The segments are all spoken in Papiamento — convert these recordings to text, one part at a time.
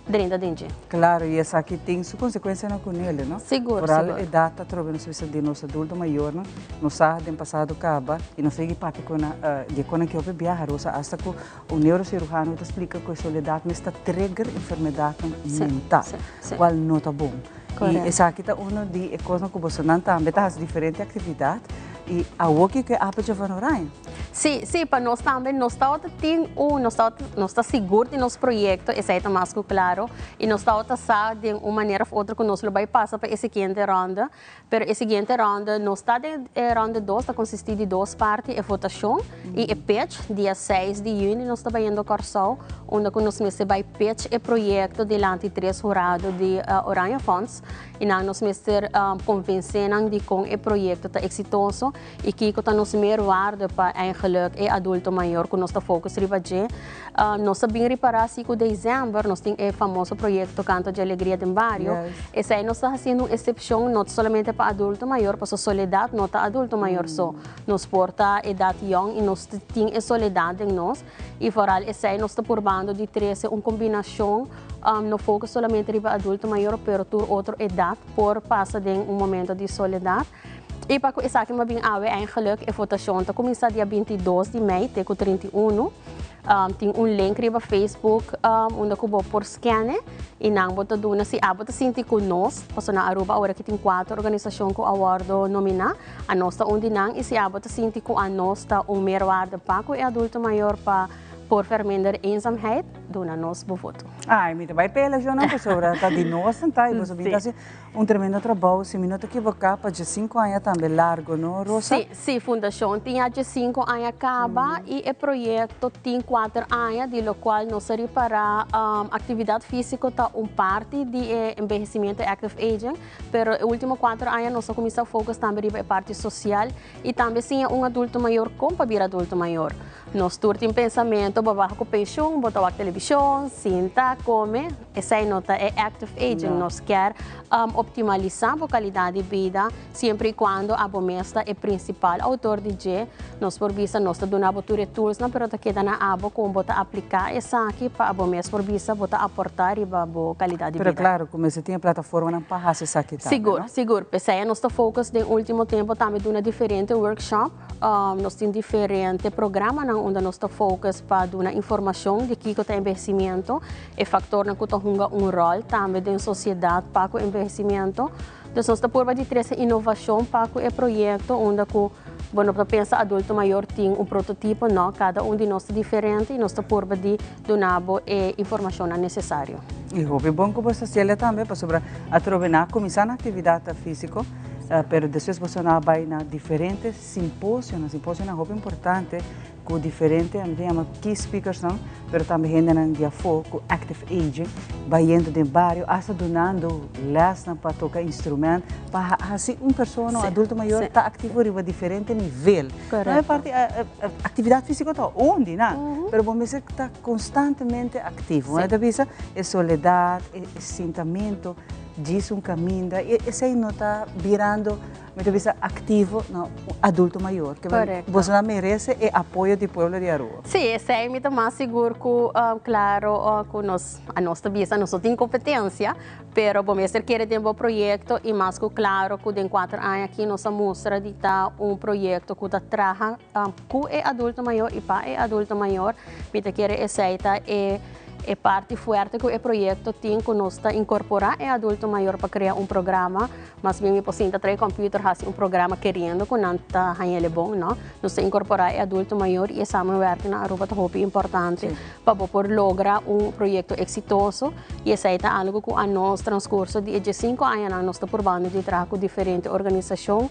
Drenta den dje. Claro, y esaki tin su consecuencianan cu nele, no? Sigur, Vooral sigur. Edad ta trobe nos bisa di nos adulto mayornan, nos sa den pasado caba y nos sigui papia cu nan, di con nan ke hopi biaha, Rosa, hasta cu un neurocirujano ta splica cu e soledad mes ta trigger enfermedadnan mental, cual no ta bon. Y esaki ta uno di e cosnan cu bosonan tambe ta haci diferente actividad y awo kico e Appeltje van Oranje? Sí, pa nos tambe, nos tabata tin un, nos tabata, nos ta sigur di nos proyecto, esey ta mas cu claro, y nos tabata sa den un manera of otro cu nos lo bay pasa pa e siguiente ronde, pero e siguiente ronde, nos ta den e ronde dos, ta consisti di dos parti, e votacion y e pitch. Dia 6 di juni nos ta bayendo Corsou, unda cu nos mester bay pitch e proyecto dilanti tres hurado di Oranje Fonds, y nan nos mester convence nan di con e proyecto ta exitoso y kico ta nos meerwaarde pa eigenlijk e adulto mayor cu nos ta focus riba dje. Nos ta bin ripara si cu december nos tin e famoso proyecto Canto di Alegria den Bario. Esey nos ta haciendo un excepcion no solamente pa adulto mayor, pasobra soledad no ta adulto mayor so. Nos por ta edad yong y nos tin e soledad den nos y vooral esey nos ta purbando di trece un combinacion, no focus solamente riba adulto mayor, pero tur otro edad por pasa den un momento di soledad. Y pa cu esaki mi a bin awe eigenlijk e votacion ta cuminsa dia 22 di mei te cu 31. Tin un link riba Facebook unda cu bo por scanne y nan bo ta duna si abo ta sinti cu nos, pasobra na Aruba awor aki tin cuatro organisacion cu a wordo nomina, anos ta un di nan y si abo ta sinti cu anos ta un meerwaarde pa cu e adulto mayor pa por verminder eenzaamheid, duna nos bo voto. Ay, mi ta bay pela yo nan pasobra ta di nos ta y boso bin ta haci un tremendo trabou, si mi no ta ekivoká, pa 15 aña tambe largo, no, Rosa? Sí, fundashon tin ya 15 aña kaba i e proyekto tin 4 aña, di lo kual nos a ripará aktividat físiko ta un parti di e envejecimiento, active aging, pero e último 4 aña nos a kuminsá focus tambe riba e parti sosial i tambe siña un adulto mayor kon pa bira adulto mayor. Nos tur tin pensamentu, bo baha ku penshun, bo ta wak televishon, sinta, kome, esei no ta e active aging. No. Nos ke optimalisá bo kalidat di bida, semper i kuando abo mes ta e prinsipal outor di dje. Nos por bisa, nos ta duna bo tur e tools, no, pero ta keda na abo kon bo ta apliká esaki pa abo mes por bisa bo ta aportá riba bo kalidat di Pero bida. Claro, kuminsá tin plataformanan pa hasi esaki tambe, Sigur, no? Sigur. P'esei nos ta focus den último tempu tambe duna diferente workshop. Nos tin diferente programanan unda nos ta focus pa duna informashon di kiko ta envejecimiento, e faktornan ku ta hunga un ròl tambe den sosiedat pa ku envejecimiento. Dus nos ta purba di trese inovashon pa ku e proyekto unda ku, bueno, pa pensa adulto mayor tin un prototipo, no, kada un di nos ta diferente i nos ta purba di duna bo e informashonnan nesesario. I hopi bon ku bo ta tambe, pasobra atrobe nan a kuminsá na aktividat físiko, pero despues bo a bai na diferente simposio, na simposionan hopi importante ku diferente, ami ta yama key speakers nan, pero tambe hendenan di afó ku active aging, bayendo den bario, hasta dunando lesnan pa toka instrumento, pa hasi un persona, un adulto mayor, ta aktivo riba diferente nivel. No e parti aktividat físiko ta un di nan, pero bo mester ta konstantemente aktivo. Ta bisa e soledat, e sintamentu, djis un kaminda, i esei no ta birando, mi ta bisa, aktivo na adulto mayor. Korekto. Bo meresé e apoyo di pueblo di Aruba. Sí, esei mi ta mas sigur ku, klaro, ku nos, anos ta bisa, nos no tin kompetensia, pero bo mester kere den bo proyekto i mas ku klaro ku den 4 aña aki nos a mustra di ta un proyekto ku ta traha ku e adulto mayor i pa e adulto mayor. Mi ta kere esei ta e parti fuerte ku e proyekto tin, ku nos ta inkorporá e adulto mayor pa krea un programa. Mas bien mi por sinta tras computer hasi un programa keriendo ku nan ta hañ'é bon, no? Nos ta inkorporá e adulto mayor i e samenwerking na Aruba ta hopi importante pa bo por logra un proyekto eksitoso i esei ta algu ku anos transkurso di e 5 aña nos ta purbando di traha ku diferente organisashon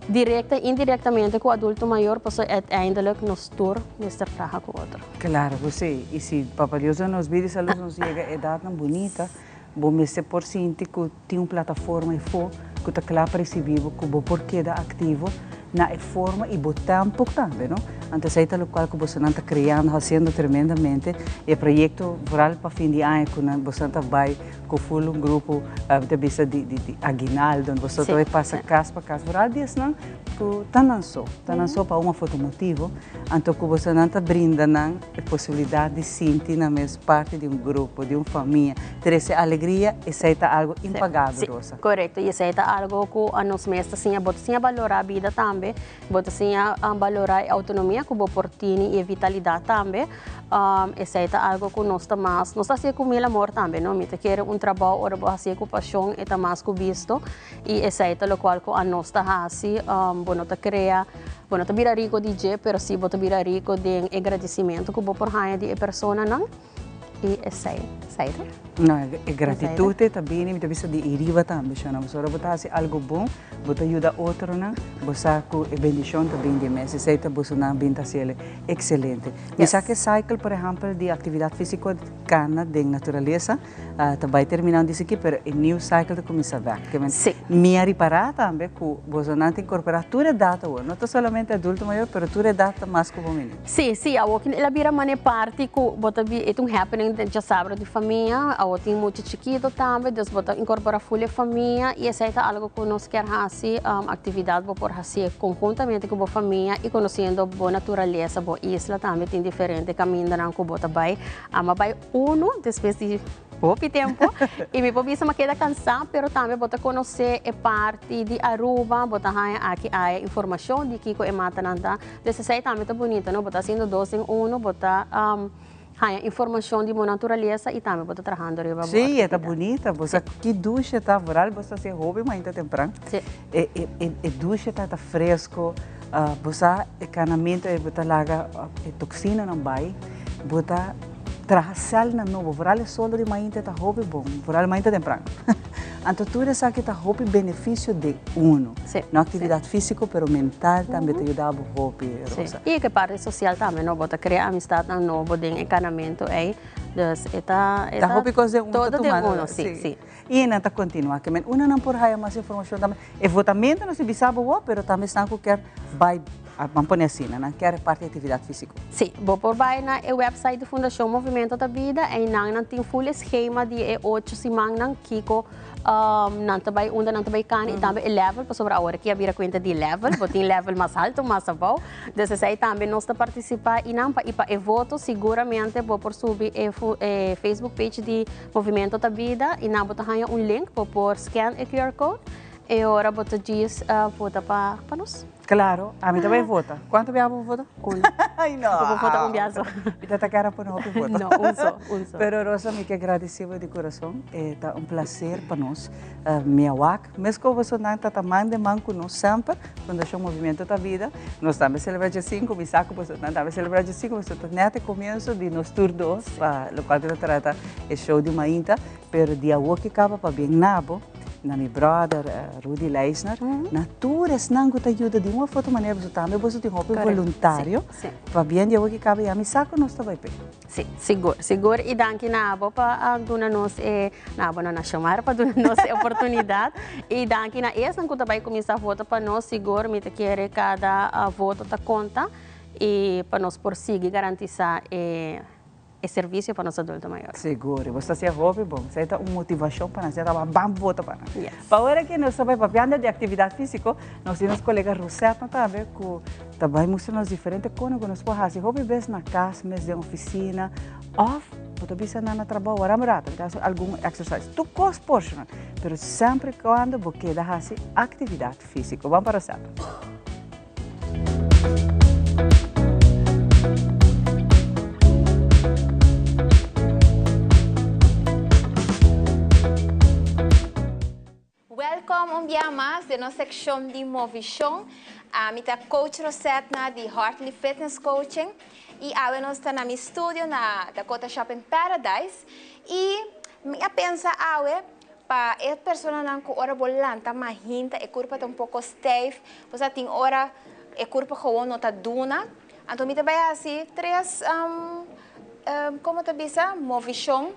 direkta i indirektamente ku adulto mayor, pasobra uiteindelijk nos tur mester traha ku otro. Claro ku sí. I si Papa Dios nos bida i salú, nos yega edatnan bunita, bo mester por sinti ku tin un plataforma afó ku ta kla pa risibí bo, ku bo por keda aktivo na e forma i bo tempu tambe, no? Anto esei ta lokual ku bosonan ta kreando, hasiendo tremendamente. E proyekto vooral pa fin di aña ku nan bosonan ta bai ku ful un grupo mi ta bisa di di aguinaldo, boso ta bai pasa kas pa kas, vooral di esnan ku ta nan so, ta nan so pa un of otro motibo, anto ku bosonan ta brinda nan e posibilidat di sinti nan mes parti di un grupo, di un famia, trese alegria, esei ta algo impagabel, Rosa. Si, korekto, i esei ta algo ku nos mes ta siña, bo ta siña balorá bida tambe. Bo ta siña balorá e outonomia ku bo por tini i e vitalidat tambe. Esei ta algu ku nos ta mas, nos ta hasié ku mil amor tambe, no? Mi ta kere un trabou ora bo hasié ku pashon e ta mas ku bisto i esei ta lokual ku anos ta hasi. Bo no ta krea, bo no ta bira riko di dje, pero si bo ta bira riko den e gradisimentu ku bo por haña di e personanan. I esei, esei ta. No, e gratitud ta bini, mi ta bisa di iriba tambe, shona. Pasobra bo ta hasi algo bon, bo ta yuda otronan, bo sa ku e bendishon ta bini di mes. Esei ta bosonan bin ta hasi el ekselente. Mi sa ku e cycle, por ehèmpel, di aktividat físiko kana den naturalesa ta bai terminá un disiki, pero e new cycle ta kuminsá bèk. Ke men, mi a ripará tambe ku bosonan ta inkorporá tur edat awor. No ta solamente adulto mayor, pero tur edat ta mas ku bo mini. Sí, sí, awor ki el a bira mane parti ku bo ta bi, e ta un happening den djasabra di famia, awor tin mucha chikito tambe, dus bo ta inkorporá ful e famia i esei ta algu ku nos kier hasi, aktividat bo por hasié konhuntamente ku bo famia i konosiendo bo naturalesa, bo isla tambe tin diferente kamindanan ku bo ta bai. Amo a bai unu despues di Hopi tempo y mi por bisa mi a keda cansa pero tambe bo ta conoce e parti di Aruba, bo ta haya aki aya informacion di kico e matanan ta. Dus esey tambe ta bunito no, bo ta haciendo dos en uno, bo ta haya informacion di bo naturalesa y tambe bo ta trahando riba bo Sí, e ta actividad. bunita, bo sa ki dushe ta, vooral bo ta haci hopi mainta tempran. Sí. E e e dushe ta ta fresco, bo sa e canamento ey bo ta laga e toxinanan bay, bo ta. Traha sèlnan nobo, vooral e solo di mainta ta hopi bon, vooral mainta tempran. Anto tur esaki ta hopi benefisio den uno. No aktividat físiko pero mental tambe ta yuda bo hopi, Rosa. Sí, i ku e parti sosial tambe no, bo ta krea amistatnan nobo den e kanamentu ei, dus e ta Ta hopi kos den uno ta todo den tumando, uno, sí, sí. I nan ta kontinuá. Ke men una nan por haya mas informashon tambe. E votamentu nos ta bisa bo wou, pero tambe esnan ku kier bai, ban pone asina, nan kier e parti di aktividat físiko. Sí, bo por bai na e website di Fundashon Movimento ta Bida, einan nan tin ful e skema di e ocho simannan kiko nan ta bai, unda nan ta bai kana i tambe e level, pasobra awor aki a bira kuenta di level, bo tin level mas alto, mas abou. Dus esei tambe nos ta partisipá einan pa i pa e voto siguramente bo por subi e Facebook page di Movimento ta bida y nan bo ta haña un link bo por scan e QR code e ora bo ta djis vota pa pa nos. Claro, ami ta bay vota. Cuanto bia bo vota? Uno. Ay no. Bo por vota un bia so. Mi ta ta cara pone hopi vota. No, un so, un so. Pero Rosa mi ke gradici bo di corazon. E ta un placer pa nos. Mi a wak Mesco bosonan ta ta man den man cu nos semper, Fundacion Movimiento Ta Vida. Nos tambe celebra dje sinku, mi sa cu bosonan tambe celebra dje sinku, pasobra ta net e comienso di nos tur dos, pa locual cu ta trata e show di mainta. Pero di awor ki caba pabien na bo, na mi brother Rudy Leisner, na tur esnan cu ta yuda di un of otro manera, pasobra tambe boso tin hopi voluntario, pabien di awor ki caba ya mi sa cu nos ta bay p'e. Sí, sigur, sigur y danki na abo pa a duna nos e, na abo no, na Xiomara pa duna nos e oportunidad y danki na esnan cu ta bay cuminsa vota pa nos, sigur mi ta kere cada voto ta conta y pa nos por sigui garantisa e e servicio pa nos adulto mayor. Sigur, y bo sta hacia hopi bon, esey ta un motivacion pa nan, esey ta ban vota pa nan. Yes. Pa ora ki nos ta bay papiando di actividad fisico, nos tin nos colega Rosetta tambe cu Ta bai mustra nos diferente kono ku nos por hasi hopi bes na kas mes den ofisina òf bo ta bisa nan na trabou wara un rato mi ta hasi algun exercise tur kos por shon pero semper i kuando bo keda hasi aktividat físiko ban pa Rosetta. Welkom un bia mas den nos sekshon di Movishon. Ami ta Coach Rosetna di Hartley Fitness Coaching i awe nos ta na mi studio na Dakota Shopping Paradise i mi a pensa awe pa e personanan ku ora bo lanta mahinta e kurpa ta un poko stijf, bo sa tin ora e kurpa gewoon no ta duna, anto mi ta bai hasi tres komo ta bisa movishon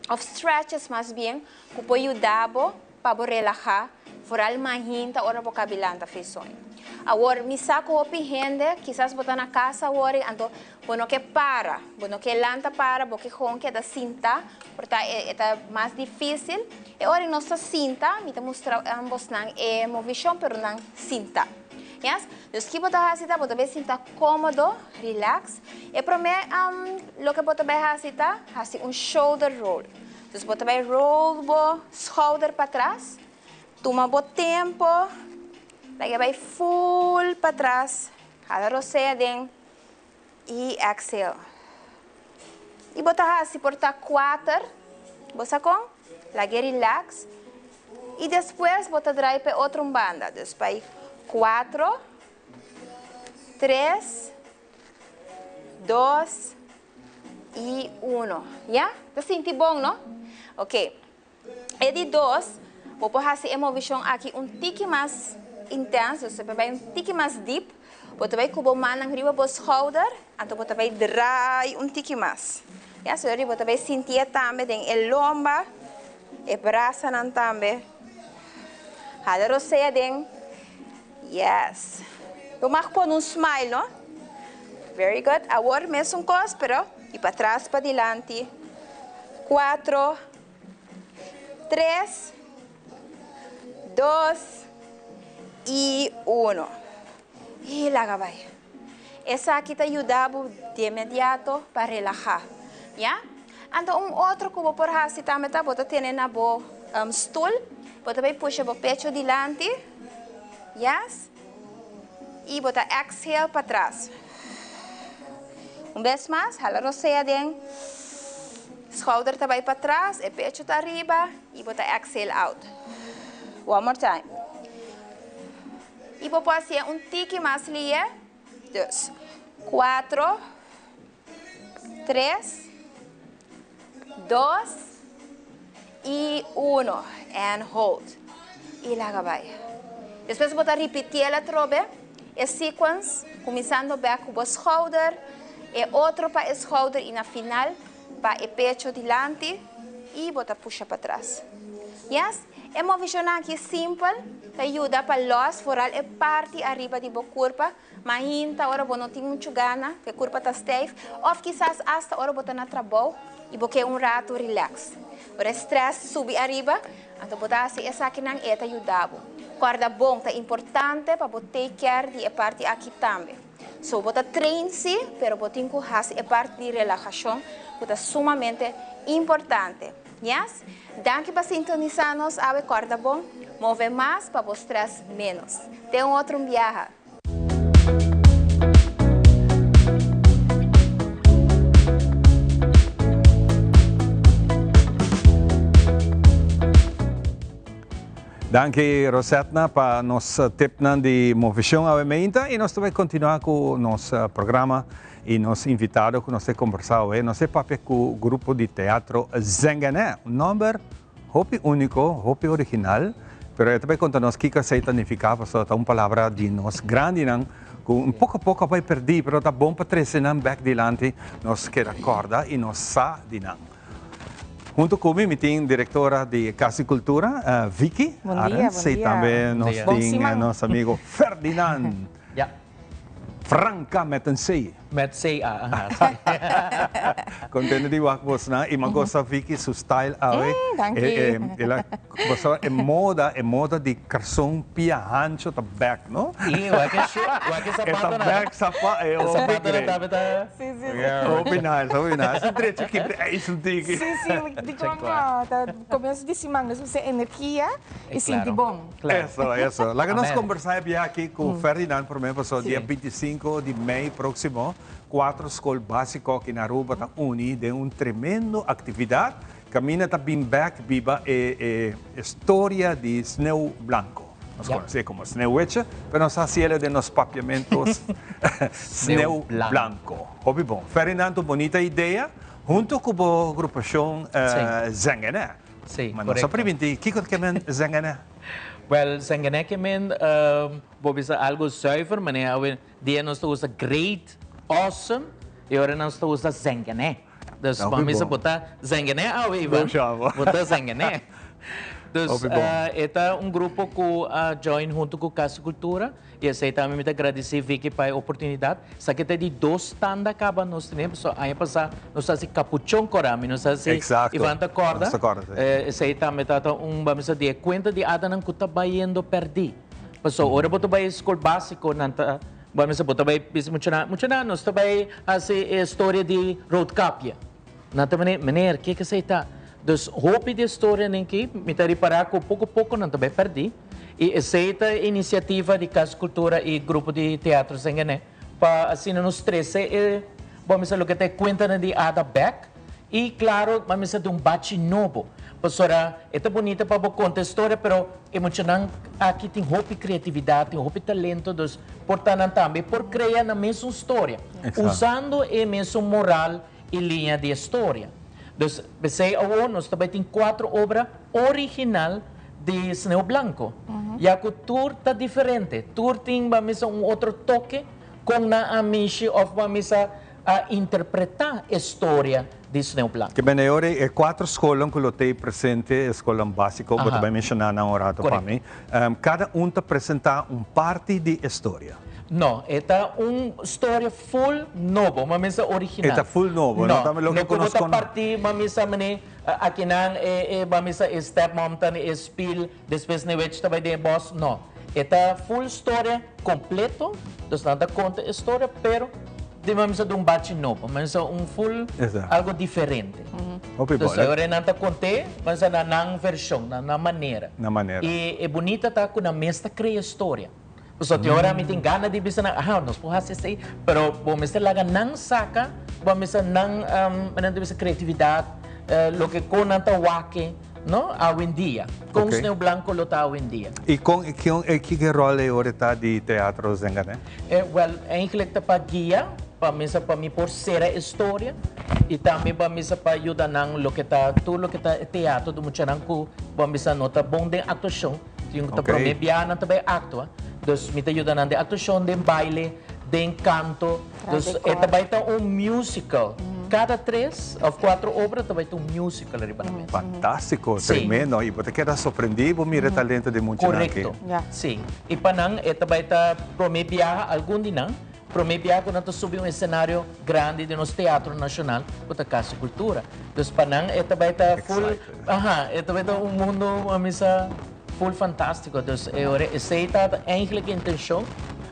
òf stretches mas bien ku por yuda bo pa bo relahá, foral mahinta ora bo kabi lanta fe soño. Awor, mi sa ku hopi hende, kisas bo ta na kas awor, anto bo no ke para, bo no ke lanta para, bo ke gewoon keda sinta, por ta e ta mas difísil. E ora nos ta sinta, mi ta mustra bosnan e movishon, pero nan sinta. Yes? Dus ki bo ta hasi ta, bo ta bai sinta kómodo, relax. E promé loke bo ta bai hasi ta, hasi un shoulder roll. Dus bo ta bai roll bo schouder patras, tuma bo tempo, laga e bai full patras, hala rosea den i exhale. I bo ta hasi por ta kuater, bo sa kon? Laga e relax i despues bo ta draai pa e otro un banda, dus bai kuatro, tres, dos i uno. Ya? Ta sinti bon, no? Ok. E di dos, bo por hasi e movishon aki un tiki mas intens, dus bo ta bai un tiki mas dip. Bo ta bai ku bo mannan riba bo schouder, anto bo ta bai draai un tiki mas. Ya, so bo ta bai sintié tambe den e lomba, e brasanan tambe. Hala rosea den. Yes. Bo mag pone un smile, no? Very good. Awor mesun kos, pero di patras pa dilanti. Cuatro, tres, dos y uno. Y laga bai. Esaki ta yuda bo di inmediato pa relaha. Ya? Anto un otro ku bo por hasi tambe ta bo ta tene na bo stul, bo ta bai pusha bo pecho dilanti. Yes. Y bo ta exhale patras. Un bes mas, hala rosea den. Schouder ta bai patras, e pecho ta ariba y bo ta exhale out. One more time. Y bo por hacié un tiki mas lié. Dus, cuatro, tres, dos y uno. And hold. Y laga bai. Despues bo ta ripitiel atrobe e sequence, cuminsando bek cu bo schouder, e otro pa e schouder y na final pa e pecho dilanti y bo ta pusha patras. Yes, e movicionnan aki simpel ta yuda pa los vooral e parti ariba di bo curpa. Mainta ora bo no tin muchu gana, ku e kurpa ta stijf, òf kisas asta ora bo ta na trabou i bo ke un ratu rilèks. Ora e strès subi ariba, anto bo ta hasi esakinan i e ta yuda bo. Kòrda bon, ta importante pa bo take care di e parti aki tambe. So, bo ta train si, pero bo tin ku hasi e parti di relahashon ku ta sumamente importante. Yes? Danki pa sintonisá nos awe. Kòrda bon, move mas pa bo strès ménos. Te un otro biaha! Danki Rosetna pa nos tipnan di movecion awe meinta y nos ta bay continua cu nos programa y nos invitado cu nos ta conversa awe. Nos ta papia cu grupo di teatro Zengene, un nomber Hopi úniko, hopi original, pero e ta bai konta nos kiko esei ta nifiká, pasobra ta un palabra di nos grandinan ku un poko poko a bai pèrdí, pero ta bon pa trese nan bèk dilanti, nos keda kòrda i nos sa di nan. Huntu ku mi, mi tin direktora di Kas di Kultura, Vicky Arends, i tambe nos tin nos amigo Ferdinand. Franca met een C. Met C a, aha, si. Contento di wak bosnan y m'a gosta Vicky su style awe. Mm, danki. El a, bo sa e moda, e moda di carson pia hancho ta back, no? Si, wak e shoe, wak e E ta zapatonan. back sapa, e E hopi zapatonan great. tambe ta. Si, si, si. Hopi nice, hopi nice. Su drecha kibra ijs un tiki. Si, si, dikon no, ta comienzo di siman, nos mester energia y sinti bon. Eso, eso. Laga nos kombersá e biaha aki ku Ferdinand promé pasobra dia bintisinko di mei próksimo kuatro skol básiko aki na Aruba ta uni den un tremendo aktividat kaminda ta bin bèk biba e e storia di Sneeuw Blanco. Nos konosé komo Sneeuwwitje, pero nos ta hasi el den nos papiamento Sneeuw Blanco. Hopi bon. Ferdinand, un bonita idea hunto ku bo grupashon Zengene. Sí, Ma nos a korekto. primintí, kiko ta ke men zengené? Wèl, zengené ke men, bo bisa algu zuiver, manera awe dia nos ta usa great, awesome, i ora nos ta usa zengené. Dus Hopi bo a misa bon. bo ta zengené awe, Ivan. Bo shaba. Bo ta zengené. Dus Hopi bon. E ta un grupo ku a join huntu ku Kas di Kultura i esei tambe mi ta gradisí Vicky pa e oportunidat. Esaki ta di dos tanda kaba nos tene, pasobra aña pasá nos a hasi Kapuchon Kòrá, mi no sa si Ivan ta kòrda. Nos ta kòrda, si. Esei tambe tabata un, bami sa, di e kuenta di adanan ku ta bayendo pèrdí. Pasobra ora bo ta bai skol básiko nan ta, bami sa, bo ta bai bisa muchanan, muchanan nos ta bai hasi e storia di Roodkapje. Nan ta mene, Meneer, kiko esei ta? Dus hopi di e storianan aki mi ta ripará ku poko poko nan ta bai pèrdí. I esei ta e inisiativa di Kas Kultura i Grupo di Teatro Sengené pa asina nos trese e, bo a misa loke ta e kuentanan di Ada bèk i klaro bo a misa di un bachi nobo. Pasobra e ta bunita pa bo konta e storia pero e muchanan aki tin hopi kreatividat, tin hopi talento, dus por ta nan tambe por krea nan mesun storia usando e mesun moral i liña di e storia. Dus p'esei awor nos ta bai tin kuatro obra original di Sneu Blanco. Ya ku tur ta diferente, tur tin ba misa un otro toke kon nan a mishi òf ba misa a interpretá e storia di Sneu Blanco. Ke bende ora e kuatro skolnan ku lo t'ei presente, e skolnan básiko, bo ta bai menshoná nan un rato pa mi, kada un ta presentá un parti di e storia. No, e ta un storia full nobo, ma mester original. E ta full nobo, no ta loke ku nos kono. No, no ku bo ta parti, ma mester mane, akinan e, e, ma mester e stepmom ta e spiel, despues ne wech ta bai den e bos, no. E ta full storia completo, dus nan ta konta e storia, pero di ma mester di un bachi nobo, ma mester un full algo diferente. Hopi bon. Dus ora nan ta kont'é, ma mester na nan vershon, na nan manera. Na manera. I e bunita ta ku nan mes ta krea storia. Pasobra tin ora mi tin gana di bisa nan, aha, nos por hasi esei, pero bo mester laga nan saka, bo mester nan, nan ta bisa kreatividat, loke kon nan ta wak, no, awendia. Kon Sneeuw Blanco lo ta awendia. I kon, kiko e ròl ei ora ta di Teatro Zengané? Wèl, eigentlik ta pa guia, pa mester pa mi por sera e storia i tambe pa mester pa yuda nan loke ta tur loke ta e teatro di muchanan ku bo a bisa no ta bon den aktuashon. Tin ku ta promé biaha nan ta bai aktua. Dus mi ta yuda nan den aktuashon, den baile, den kanto. Dus e ta bai ta un musical. Kada tres òf kuatro obra ta bai ta un musical riba nan mes. Fantástiko, tremendo. I bo ta keda sorprendí bo mira e talento di muchanan aki. Korekto, si. I pa nan e ta bai ta promé biaha, algun di nan, promé biaha ku nan ta subi un esenario grandi den nos Teatro Nashonal ku ta Kas di Kultura. Dus pa nan e ta bai ta full, aha, e ta bai ta un mundo a misa full fantástiko. Dus e ora esei ta eigenlijk e intenshon,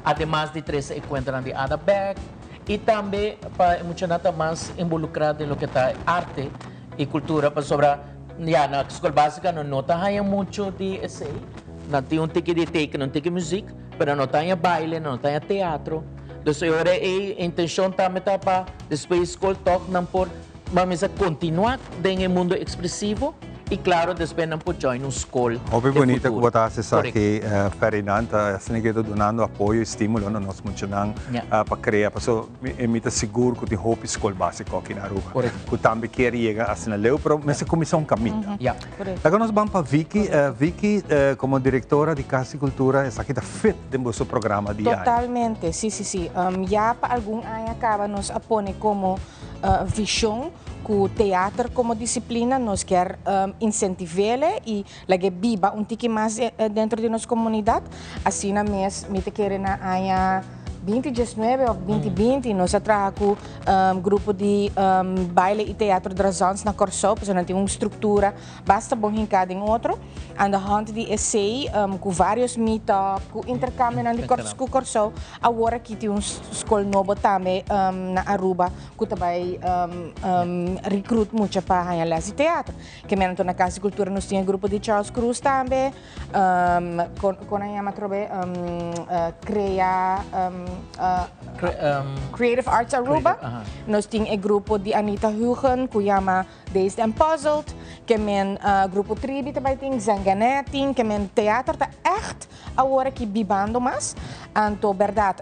ademas di trese e kuentanan di Ada bèk i tambe pa e muchanan ta mas involukrá den loke ta arte i kultura pasobra ya na skol básika nan no ta haña muchu di esei. Nan tin un tiki di teken, un tiki muzik. Pero no ta haña baile, no ta haña teatro. Dus e ora ei e intencion tambe ta pa despues di skol tog nan por mester continua den e mundo expresivo y claro despues nan por join un skol Hopi den bunita ku futuro. bo ta hasi esaki, Ferdinand. Ta asina ke ta dunando apoyo y stimulo na nos muchanan pa krea. Paso mi ta sigur ku tin hopi skol básiko aki na Aruba ku tambe kier yega asina leu, pero mester kuminsá un kaminda. Laga nos ban pa Vicky. Vicky, komo direktora di Kas di Kultura, esaki ta fit den boso programa di aña. Totalmente, si, si, si. Ya pa algun aña kaba nos a pone komo vishon ku teater komo disiplina nos kier insentiv'é i lag'é biba un tiki mas dentro di nos komunidat. Asina mes mi ta kere na aña 2019 òf 2020 nos a traha ku grupo di baile i teatro Drazans na Kòrsou, pasobra nan tin un struktura basta bon hinká den otro. Aan de hand di esei ku vários meetup, ku interkambionan di ku Kòrsou, awor aki tin un skol nobo tambe na Aruba ku ta bai recruit mucha pa haña lès di teatro. Ke menen na Kas di Kultura nos tin e grupo di Charles Cruz tambe. Kon nan yama atrobe Crea Creative Arts Aruba. Nos tin e grupo di Anita Hugen ku yama Dazed and Puzzled. Ke men grupo Tribi ta bai tin, Zangané tin, ke men teater ta ègt awor aki bibando mas. Anto bèrdat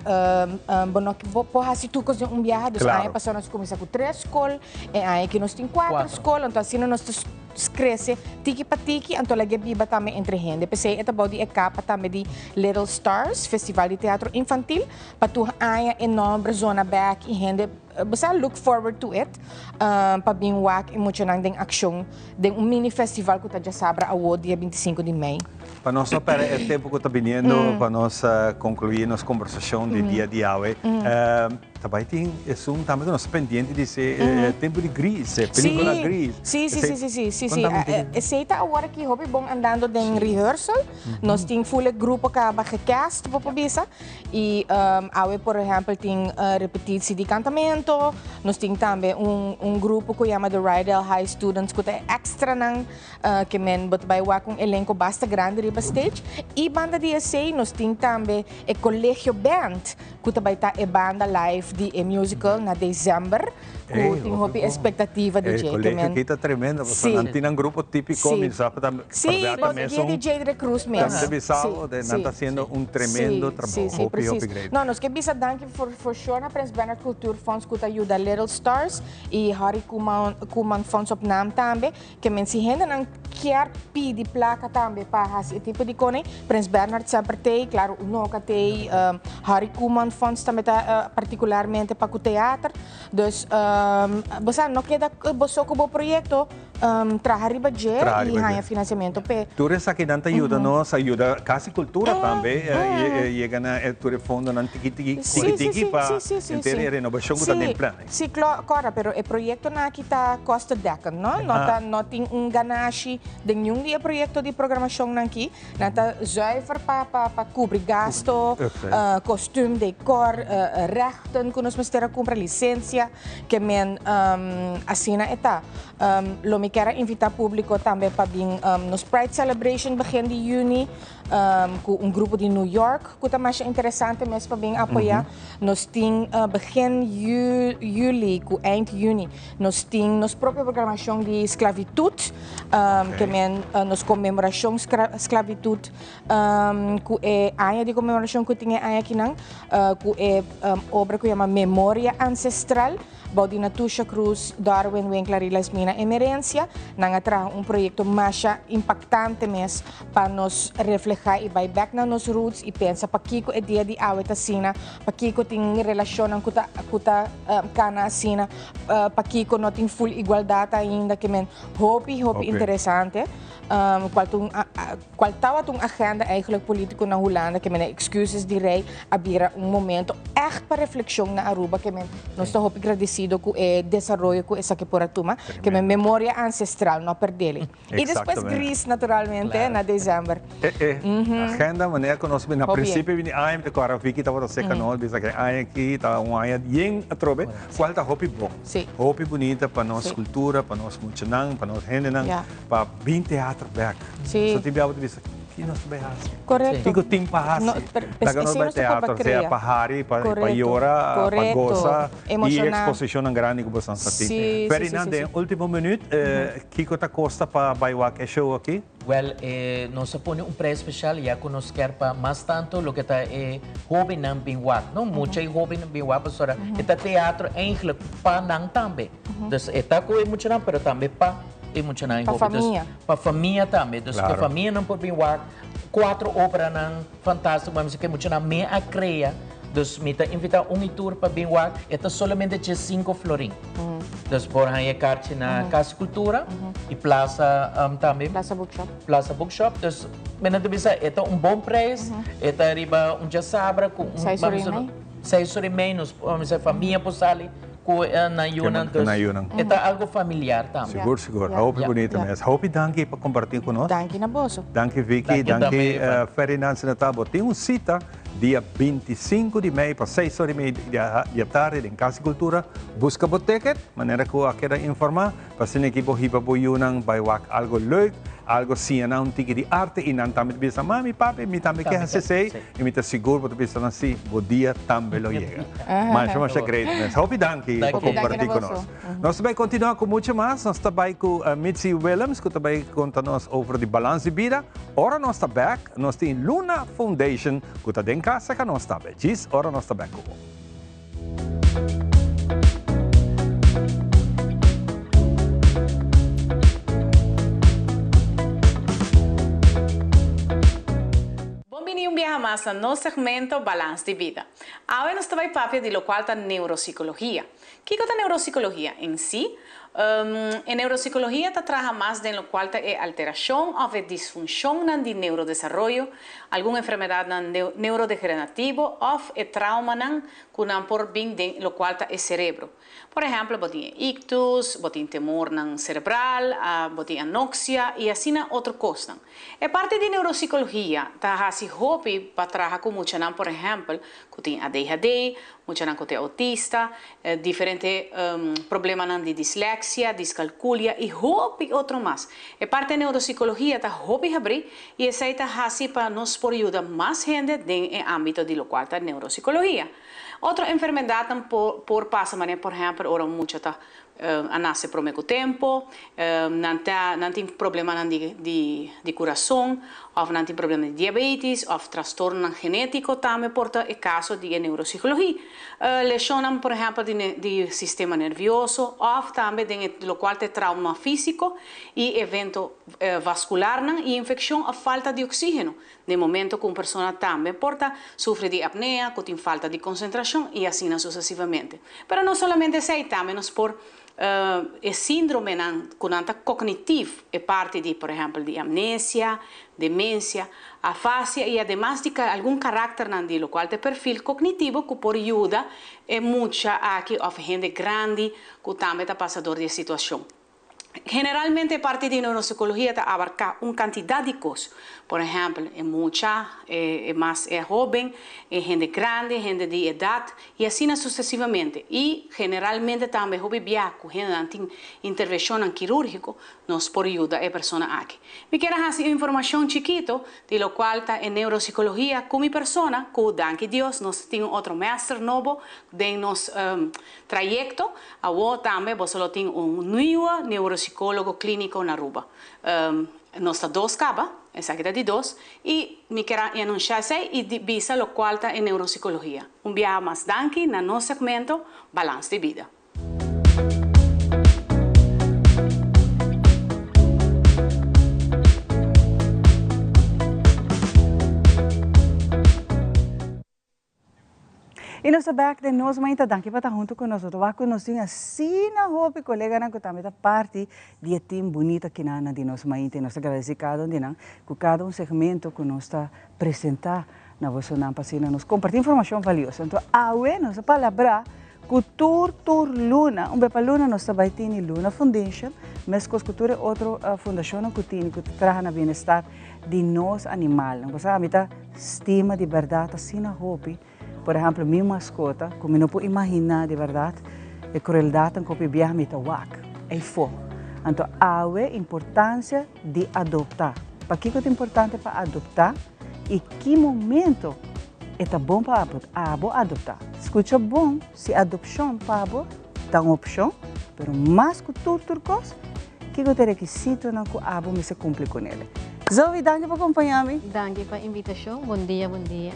bo no por hasi tur kos den un biaha. Dus aña pasá nos kuminsá ku tres skol, e aña aki nos tin kuater skol. Anto asina nos ta Crece tiki pa tiki, anto lag'e biba tambe entre hende. P'esei e ta bou di e capa tambe di Little Stars, Festival di Teatro Infantil, pa tur aña e nomber zona bek y hende bo sa look forward to it pa bin wak e muchanan den accion den un mini festival cu ta diasabra awo dia 25 di mei. Pa nos no perde e tempo cu ta biniendo, pa nos conclui nos conversacion di dia di awe, ta bay tin esun tambe cu nos ta pendiente di se Tempo di Gris, e pelicula Gris. Si, si, si, si, si, si, si. Esey ta awor aki hopi bon andando den rehearsal. Nos tin full e grupo caba gecast, bo por bisa. Y awe por ehempel tin repetitie di cantamento. Nos tin tambe un grupo cu yama The Rydell High Students cu ta e extranan ke men bo ta bay wak un elenco basta grandi riba stage. Y banda di esey nos tin tambe e Colegio Band cu ta bay ta e banda live di e musical na december. Cu tin hopi expectativa di dje. E colegio aki ta tremendo pasobra nan tin nan grupo tipico mi sa pa ta Sí, bo ta guia di Jadre Cruz mes. Tambe bisa bo nan ta haciendo un tremendo trabou hopi hopi great. No, nos ke bisa danki for sure na Prins Bernhard Cultuurfonds cu ta yuda Little Stars y Harry Koeman Fonds op Naam tambe. Ke men si hendenan kier pidi placa tambe pa haci e tipo di cone, Prins Bernhard semper t'ey, claro Unoca t'ey, Harry Koeman Fonds tambe ta particularmente pa cu teater. Dus bo sa no keda bo so cu bo proyecto, traha riba dje y haña financiamento p'e. Tur esakinan ta yuda nos, a yuda Cas di Cultura tambe yega na tur e fondonan tiki tiki, tiki tiki pa henter e renobacion cu ta den plan. Si, cora, pero e proyectonan aki ta kostendekkend, no? No ta, no tin un ganashi den niun di e proyecto di programacionnan aki. Nan ta zuiver pa, pa, pa cubri gasto, kostuum, decor, rechten cu nos mester a cumpra, licencia, ke men asina e ta. Lo mi kier a invita publico tambe pa bin nos Pride Celebration begin di juni. Cu un grupo di New York cu ta masha interesante mes pa bin apoya. Nos tin begin juli cu eind juni nos tin nos propio programacion di sclavitud, ke men nos conmemoracion sclavitud cu e aña di conmemoracion cu tin e aña akinan cu e obra cu yama Memoria Ancestral. Bou di Natusha Cruz, Darwin Winkler y Lasmina Emerencia, nan a traha un proyecto masha impactante mes pa nos refleha y bay bek na nos roots y pensa pakico e dia di awe ta asina, pakico tin relacionnan cu ta cu ta cana asina, pakico no tin full igualdad ainda, ke men hopi hopi interesante. Cual ta un cual tawata un agenda eigenlijk politico na Hulanda ke men e excuses di rey a bira un momento echt pa reflexion na Aruba ke men nos ta hopi gradecido cu e desaroyo cu esaki por a tuma ke men memoria ancestral no perdele. Y despues Gris naturalmente na december. E e agenda manera cu nos na principio bini aña mi ta cora Vicky tabata seca nos bisa ke aña aki ta un aña yen atrobe cual ta hopi bon hopi bunita pa nos cultura pa nos muchanan pa nos hendenan. Pa bin teatro bek. So tin biaha bo ta bisa, ki nos ta bai hasi? Kiko tin pa hasi? Laga nos bai teatro, sea pa hari, pa yora, pa gosa i e eksposishonnan grandi ku boso sa tin. Ferdinand, den ultimo minuut, kiko ta kosta pa bai wak e show aki? Wel, nos a pone un prijs special ya ku nos kier pa mas tanto loke ta e hobennan bin wak, no? Mucha e hobennan bin wak pasobra e ta teatro eigenlijk pa nan tambe. Dus e ta ku e muchanan pero tambe pa e muchanan e Pa hopi. Dus famia. pa famia tambe. Dus ku famianan por bin wak kuatro obranan fantástiko mi ku e muchanan me a krea. Dus mi ta invitá un i tur pa bin wak. E ta solamente dje sinku florin. Dus por haña e karchi na Kas di Kultura i Plaza tambe. Plaza Bookshop. Plaza Bookshop. Dus mi nan ta bisa e ta un bon prijs. E ta riba un djasabra ku un. Seis ora i mei. Seis ora i mei nos famia por sali. Ku nan yunan dus e ta algo familiar tambe. Sigur sigur hopi bunito mes. Hopi danki pa komparti ku nos. Danki na boso. Danki Vicky, danki Ferdinand Senator. Bo tin un sita dia 25 di mei pa 6 ora y mei di atardi den Cas di Cultura. Buska bo ticket manera ku a keda informa pa asina ki bo hiba bo yunan bai wak algo leuk, algo siña nan un tiki di arte y nan tambe ta bisa mami, papi mi tambe ke hasi esei. I mi ta sigur bo ta bisa nan si, bo dia tambe lo yega. Masha masha great mes. Hopi danki pa komparti ku nos. Nos ta bai kontinua ku mucho mas. Nos ta bai ku Mitzi Willems ku ta bai konta nos over di balans di bida. Ora nos ta bek, nos tin Luna Foundation ku ta den kasa ka nos tambe. Djis ora nos ta bek ku bo. Bon bini un biaha mas. mas na nos segmento Balans di Bida. Awe nos ta bai papia di locual ta neuropsicologia. Kico ta neuropsicologia en si? E neuropsicologia ta traha mas den locual ta e alteracion of e disfuncionnan di neurodesaroyo, algun enfermedadnan neurodegenerativo of e traumanan cu nan por bin den locual ta e cerebro. Por ehempel, bo tin e ictus, bo tin temornan cerebral, bo tin anoxia y asina otro cosnan. E parti di neuropsicologia ta haci hopi pa traha cu muchanan, por ehempel, cu tin ADHD, muchanan cu ta autista, diferente problemanan di dislexia, discalculia y hopi otro mas. E parti neuropsicologia ta hopi habri y esey ta haci pa nos por yuda mas hende den e ambito di locual ta neuropsicologia. Otro enfermedadnan por pasa manera por ehempel ora un mucha ta a nace prome cu tempo, nan ta nan tin problemanan di di di curason of nan tin problema di diabetes of trastornonan genetico tambe por ta e caso di e neuropsicologie. Lesionnan por ehempel di di sistema nervioso of tambe den e locual ta e trauma fisico y evento vascularnan y infeccion of falta di oxigeno Den momento cu un persona tambe por ta sufri di apnea, cu tin falta di concentracion y asina sucesivamente. Pero no solamente esey, tambe nos por e sindromenan cu nan ta cognitiv, e parti di por ehempel di amnesia, demencia, afasia y ademas di algun caracternan di locual ta e perfil cognitivo cu por yuda e mucha aki of hende grandi cu tambe ta pasa door di e situacion. Generalmente e parti di neuropsicologia ta abarca un cantidad di cos. Por ehempel, e mucha, e mas e hoben, e hende grandi, hende di edad y asina sucesivamente. Y generalmente tambe hopi bia cu hendenan tin intervencionnan quirurgico, nos por yuda e persona aki. Mi kier a haci un informacion chikito di locual ta e neuropsicologia cu mi persona, cu danki Dios nos tin un otro master nobo den nos Trayecto, Awo tambe boso lo tin un nieuwe neuropsicologo clinico na Aruba. Nos ta dos caba, esaki ta di dos, y mi kier a anuncia esey y bisa locual ta e neuropsicologia. Un biaha mas danki na nos segmento Balans di Bida. Y nos ta bek den nos mainta danki pa ta hunto cu nos otro wak cu nos tin asina hopi coleganan cu tambe ta parti di e team bunita kinanan di nos mainta y nos ta gradeci cada un di nan cu cada un segmento cu nos ta presenta na bosonan pa asina nos comparti informacion valioso. Anto awe nos a palabra cu tur tur luna un be pa luna nos ta bay tini Luna Foundation mescos cu tur e otro fundacionnan cu tini cu ta traha na bienestar di nos animalnan. Bo sa ami ta stima di berdad asina hopi. Por ehempel, mi mascota, cu mi no por imagina di berdad e crueldadnan cu hopi biaha mi ta wak eyfo. Anto awe importancia di adopta. Pakico ta importante pa adopta y ki momento e ta bon pa abo adopta? Scucha bon si adopcion pa bo ta un opcion, pero mas cu tur tur cos, Kiko ta e rekisitonan ku abo mester kumpli kunele? Zoe, danki pa kompañá mi. Danki pa invitashon. Bon dia, bon dia.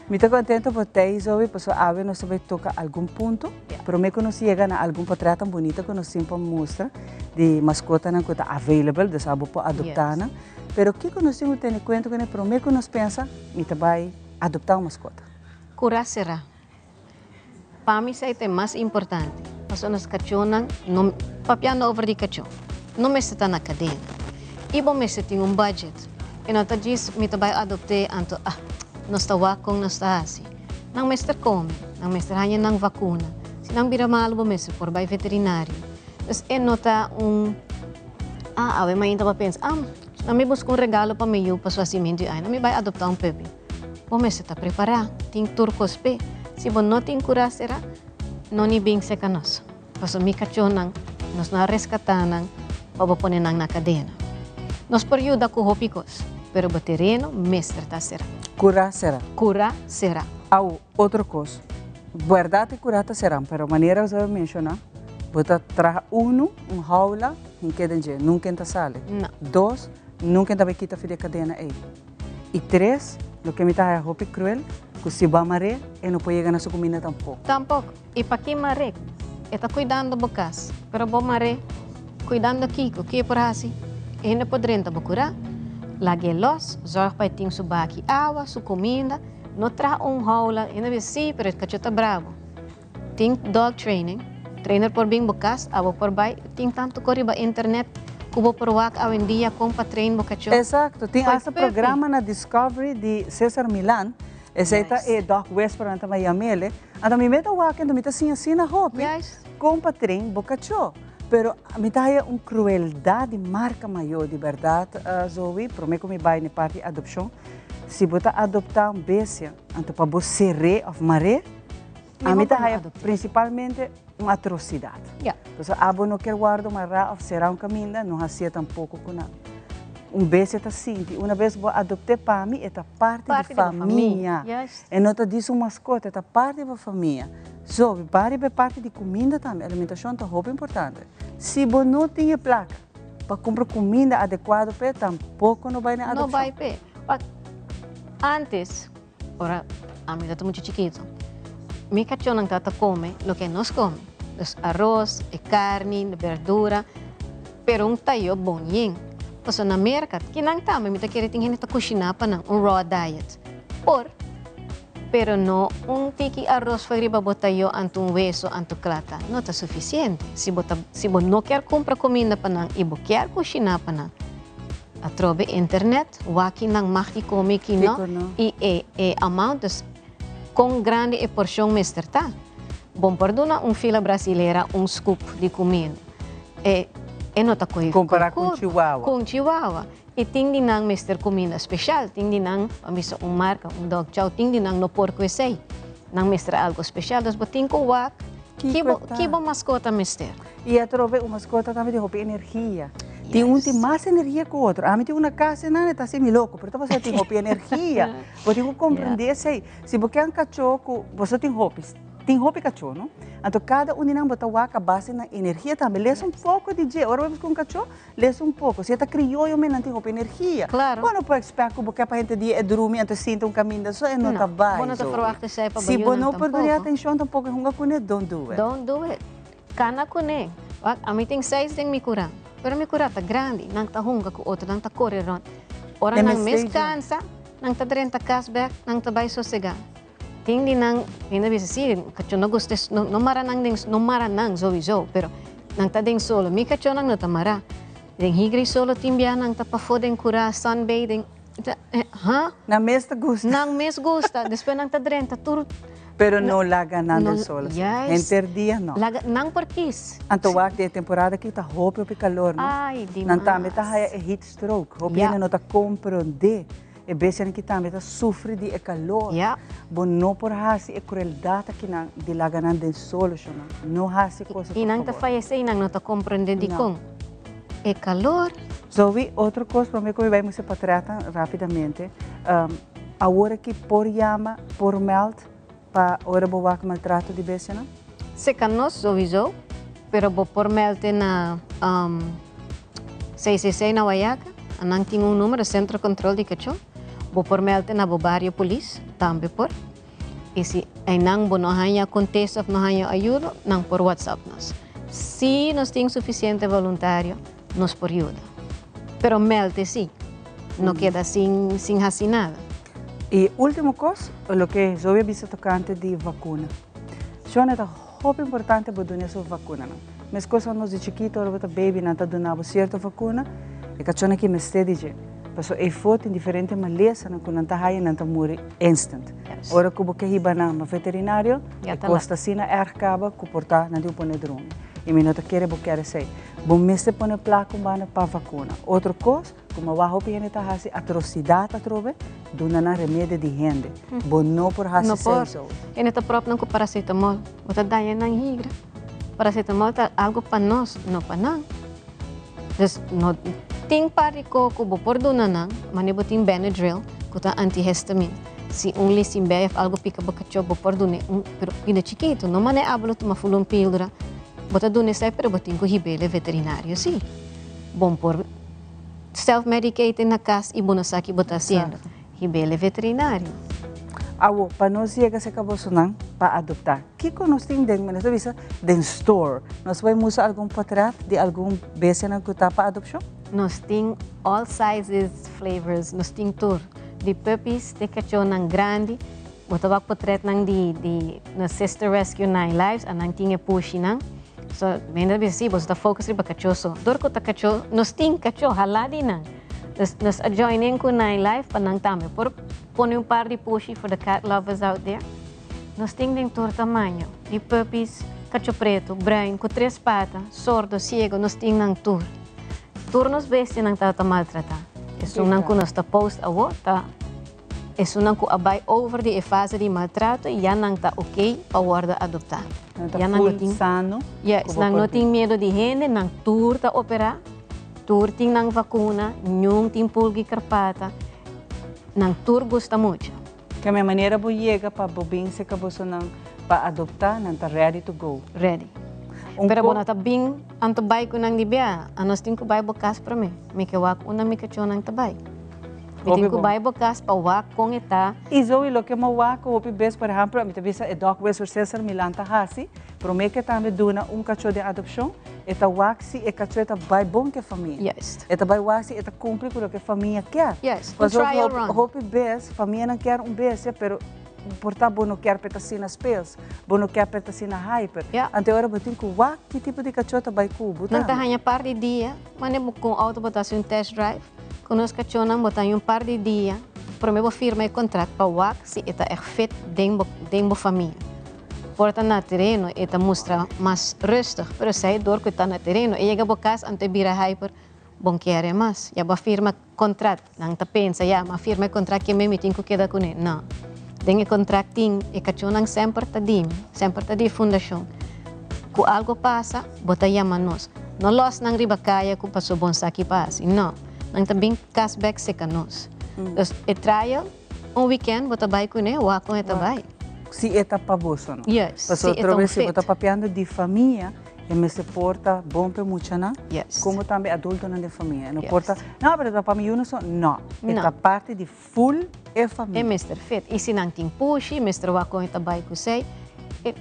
Mi ta kontento pa tei, Zoe, pasobra awe nos ta bai toka algun punto. Promé ku nos yega na algun portret tan bunita ku nos tin pa mustra di maskotanan ku ta available, dus abo por adoptá nan. Pero kiko nos tin ku tene kuenta kuné promé ku nos pensa mi ta bai adoptá un maskota? Kurá será. Pa mi esei ta e mas importante, pasobra nos kachónan no, papiando over di kachó, no mester ta na kadena. I bo mester tin un budget. E no ta djis mi ta bai adopt'é anto ah, nos ta wak kon nos ta hasi. Nan mester kome, nan mester haña nan vakuna. Si nan bira malu bo mester por bai veterinario. Dus e no ta un ah awe mainta bo a pensa ah, na mi buska un regalo pa mi yu pa su hasimentu i ai na mi bai adoptá un puppy. Bo mester ta prepará, tin tur kos p'e. Si bo no tin kurá será, no ni bin serka nos. Pasobra mi kachónan, nos no a reskatá nan pa bo pone nan na kadena. Nos por yuda ku hopi kos, pero bo tereno mester ta será. Kurá será. Kurá será. Au, otro kos. Bèrdat e kurá ta será, pero manera bo a menshoná, bo ta traha unu, un haula, hink'é den dje, nunka e ta sali. No. Dos, nunka e ta bai kita for di e kadena ei. Y tres, loke mi ta haya hopi cruel, cu si bo a mar'é, e no por yega na su cuminda tampoco. Tampoco. Y paki mar'é? E ta cuidando bo cas, pero bo mar'é cuidando kico? Ki e por haci? E hende por drenta bo cura, lag'é los, zorg pa e tin su baki awa, su cuminda. No traha un houla, hende bisa si, pero e kachó ta bravo. Tin dog training, trainer por bin bo kas, abo por bai, tin tantu kos riba internet ku bo por wak awendia kon pa train bo kachó. Exacto, tin Fo'i hasta puppy. Programa na Discovery di Cesar Millan, esei ta e dog whisperer nan ta yam'ele. Anto mi meta wak anto mi ta siña asina hopi kon pa train bo kachó. Pero mi ta haya un crueldad di marca mayor di berdad, Zoe, prome cu mi bay na e parti adopcion. Si bo ta adopta un bestia, anto pa bo cer'é of mar'é, ami ta haya principalmente un atrocidad. Pasobra abo no kier wordo mará of cerá un caminda, no hacié tampoco cu nan. Un bestia ta sinti, una bes bo adopt'é pa mi, e ta parti di famia. E no ta djis un mascota, e ta parti di bo famia. So, ba riba e parti di cuminda tambe, alimentacion ta hopi importante. Si bo no tin e placa pa cumpra cuminda adecuado p'e, tampoco no bay na No adopcion. bay p'e. Wak, antes, ora ami tabata mucho chikito, mi cachonan tabata come loke nos come. Dus aros, e carni, e berdura, pero un tayo bon yen. Pasobra na Merca, kinan tambe mi ta kere tin hende ta cushina pa nan un raw diet. Por, pero no un tiki aros for riba bo tayo anto un weso anto klata no ta sufisiente. Si bo ta si bo no kier kumpra kuminda pa nan i bo kier kushiná pa nan, atrobe internet wak ki nan mag di kome i ki no i e e amount, dus kon grandi e porshon mester ta. Bon por duna un fila brasilera un scoop di kuminda. E e no ta kohe Kompará ku un chihuahua. Ku un chihuahua. I tin di nan mester kuminda speshal, tin di nan, pa bisa un marka, un dog chow, tin di nan no por ku esei. Nan mester algo speshal, dus bo tin ku wak ki bo, ki bo maskota mester. I atrobe un maskota tambe tin hopi energia. Tin un tin mas energia ku otro. Ami tin un na kas einan e ta hasi mi loko, pero ta pasobra e tin hopi energia. Bo tin ku komprende esei. Si bo ke un kachó ku bo so tin hopi, Tin hopi kachó, no? Anto kada un di nan bo ta wak a base na energia tambe. Lesa un poko di dje. Ora bo buska un kachó, lesa un poko. Si e ta krioyo men nan tin hopi energia. Claro. Bo no por expect ku bo ke pa henter dia e drumi anto e sinta un kaminda so e no ta No. bai, Bo no ta Zoe. verwachta esei pa bo Si bo yunan no por duna e tampoco. atenshon tampoco e hunga kuné, don't do it. Don't do it. Kana kuné. Wak, ami tin seis den mi kurá. Pero mi kurá ta grandi. Nan ta hunga ku otro, nan ta kore rònt. Ora E nan mester mes dje. kansa, nan ta drenta kas bèk, nan ta bai sosegá. Tin di nan hende bisa si kachó no gusta no no mara nan den no mara nan souiso pero nan ta den solo mi kachónan no ta mara den higri solo tin bia nan ta pafó den kurá sunbathing ha Nan mes ta gusta. Nan mes gusta despues nan ta drenta tur Pero no laga nan den solo si henter dia no. Laga nan por kis. Anto wak di e temporada aki ta hopi hopi kalor no Ay dimas. Nan tambe ta haya e heat stroke hopi hende no ta komprondé. E bestianan ki tambe ta sufri di e kalor. Bo no por hasi e krueldat akinan di laga nan den solo, shonnan. No hasi cosa, por I nan ta favor. fayesé i nan no ta komprendé dikon e kalor. Zoe, otro kos promé ku mi bai mustra patrètnan rápidamente. Awor aki por yama, por mèld pa ora bo wak maltrato di bestianan? Seka nos souiso, pero bo por mèld na CCC na Wayaca, nan tin un numero, Centro Control di Cachó. Bo por mèld na bo bario polis, tambe por. I si einan bo no haña kontesta òf no haña ayudo, nan por WhatsApp nos. Si nos tin sufisiente voluntario, nos por yuda. Pero mèld sí, no keda sin sin hasi nada. I último kos, loke Zoe a bisa tokante di vakuna. Shona, ta hopi importante bo duna esun vakunanan. Meskos ora nos di chikito, ora bo ta baby, nan ta duna bo sierto vakuna, e kachónan ki mester di dje. Pasobra eyfó tin diferente malesanan ku nan ta haya i nan ta muri instant. Ora ku bo ke hiba nan na veterinario, e kos ta asina erg kaba ku por ta nan tin ku pone drumi. I mi no ta kere bo kere esei. Bo mester pone plaka un banda pa vakuna. Otro kos, Kuma wak hopi hende ta hasi atrosidat atrobe, duna nan remedio di hende. Bo no por hasi No por. seiso. Hende ta prop nan ku paracetamol. Bo ta daña nan higra. Paracetamol ta algo pa nos, no pa nan. Dus no tin par di ko ku bo por duna nan, mane bo tin Benadryl ku ta antihistamine. Si un lisinbei of algo pika bo kachó, bo por dun'é un, pero pida chikitu. No mane abo lo tuma ful un píldora. Bo ta dun'é esei, pero bo tin ku hib'é veterinario sí. Bon por Self medicate na cas y bo no sa ki bo ta haciendo. Hibele veterinario. Awo, pa nos yega cerca bosonan pa adopta, kico nos tin den, nos ta bisa, den store? Nos por musa algun potret di algun bestianan cu ta pa adopcion? Nos tin all sizes, flavors, nos tin tur. Di puppies te cachonan grandi. Bo ta wak potretnan di di nos Sister Rescue Nine Lives a nan tin e pushinan. So hende ta bisa si boso ta focus riba kachó so. Dor ku ta kachó nos tin kachó hala di nan. Dus nos a join in ku Nine Life pa nan tambe por pone un par di pushi for the cat lovers out there. Nos tin den tur tamaño, di puppies, kachó pretu, bruin, ku tres pata, sordo, siego, nos tin nan tur. Tur nos bestianan tabata maltratá. Esunnan ku nos ta post awor ta esunnan ku a bai over di e fase di maltrato i ya nan ta okey pa wòrdu adoptá. Nan ta Ya nan no full tin, sano yes, ku bo nan por no tin bin. miedu di hende, nan tur ta operá, tur tin nan vakuna, niun tin pulga i karpata, nan tur gusta mucha. Ke me manera bo yega pa bo bin serka bosonan pa adoptá, nan ta ready to go. Ready. Un Pero bo ko. no ta bin anto bai ku nan di bia. Anos tin ku bai bo kas promé. Mi ke wak unda mi kachónan ta bai. Mi Hopi tin ku bon. bai bo kas pa wak kon e ta. I Zoe, loke mi a wak ku hopi bes, por ehèmpel, mi ta bisa e dog whisperer Cesar Milan ta hasi, promé ku e tambe duna un kachó den adopshon, e ta wak si e kachó e ta bai bon ku e famia. Juist. E ta bai wak si e ta kumpli ku loke e famia kier. Juist, un Pasobra trial run. hopi bes famianan kier un bestia, pero por ta bo no kier pa e ta asina speels, bo no kier pa e ta asina hyper. Ja. Anto e ora bo tin ku wak ki tipo di kachó ta bai ku bo Nan ta tambe. haña par di dia, mane bo ku un outo bo ta hasi un test drive, ku nos kachónan bo ta haña un par di dia promé bo firma e kontrakt pa wak si e ta ègt fit den bo den bo famia. Por ta na tereno e ta mustra mas rustig, pero esei dor ku e ta na tereno e yega bo kas anto e bira hyper, bon kier e mas. Ya bo a firma kontrat, nan ta pensa ya mi a firma e kontrat ke mi tin ku keda kuné. No, den e kontrat tin e kachónan semper ta di mi, semper ta di e fundashon. Ku algo pasa bo ta yama nos. No lòs nan riba kaya ku paso bon sa ki pa hasi, no. Nan ta bin kas bèk seka nos. Dus e trial. Un weekend bo ta bai kuné, wak kon e ta bai. Si e ta pa boso no. Yes, Pasobra si e ta otro un bes si bo ta fit. papiando di famia, e mester por ta bon pa e muchanan, Yes. como tambe adultonan den famia. E no Yes. por ta, no, pero ta pa mi yunan so. No, e No. ta parti di full e famia. E mester fit. I si nan tin pushi, mester wak kon e ta bai ku esei. E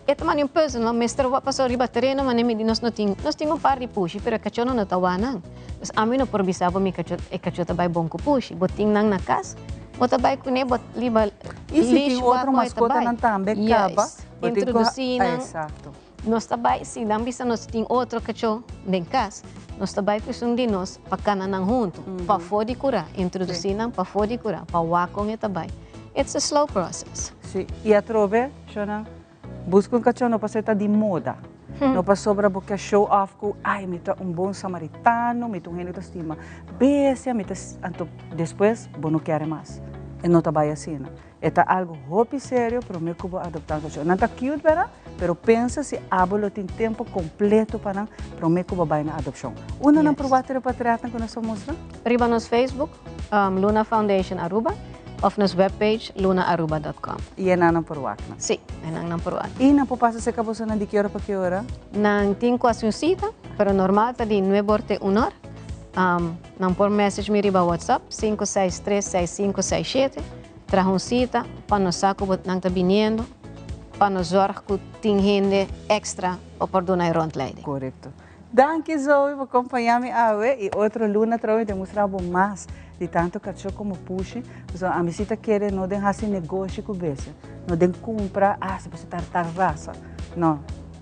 e ta manda un puzzel, no? Mester wak, pasobra riba tereno manera mi di nos no tin, nos tin un par di pushi, pero e kachónan no ta wak nan. Pues ami no por bisa bo mi kachó, e kachó ta bai bon ku pushi. Bo tin nan na kas, bo ta bai kuné, bo riba I si leash tin wak otro kon e ta bai. maskotanan tambe kaba, Juist. bo tin ku Introdusí nan. Exacto. Nos ta bai, si nan bisa nos tin otro kachó den kas, nos ta bai ku esun di nos pa kana nan huntu, pafó di kurá, introdusí nan pafó di kurá, pa wak kon e ta bai. It's a slow process. Si, i atrobe, shona, Buska un kachó no pasobra e ta di moda, no pasobra bo ke show off ku ai mi ta un bon samaritano, mi ta un hende ku ta stima bestia, mi ta anto despues bo no kere mas. E no ta bai asina. E ta algu hopi serio promé ku bo adoptá un kachó. Nan ta cute bèrdat, pero pensa si abo lo tin tempu kompleto pa nan promé ku bo bai na adopshon. Unda nan por wak e repatriatnan ku nos a mustra? Riba nos Facebook, Luna Foundation Aruba. Of nos webpage lunaaruba dot com. I e nan por wak nan? Si, e nan nan por wak. I nan por pasa serka boso nan di ki ora pa ki ora? Nan tin ku hasi un sita, pero normal ta di nuebe or te un or. Nan por message mi riba WhatsApp, 563 6567, traha un sita pa nos sa ku bo nan ta biniendo, pa nos zorg ku tin hende extra pa por duna e rondleiding. Korekto. Danki Zoe pa kompañá mi awe i otro luna atrobe mi ta mustra bo mas di tantu kachó komo pushi. Pasobra ami si ta kere no den hasi negoshi ku bestia, no den kumpra, ah si pasobra ta tal rasa. No,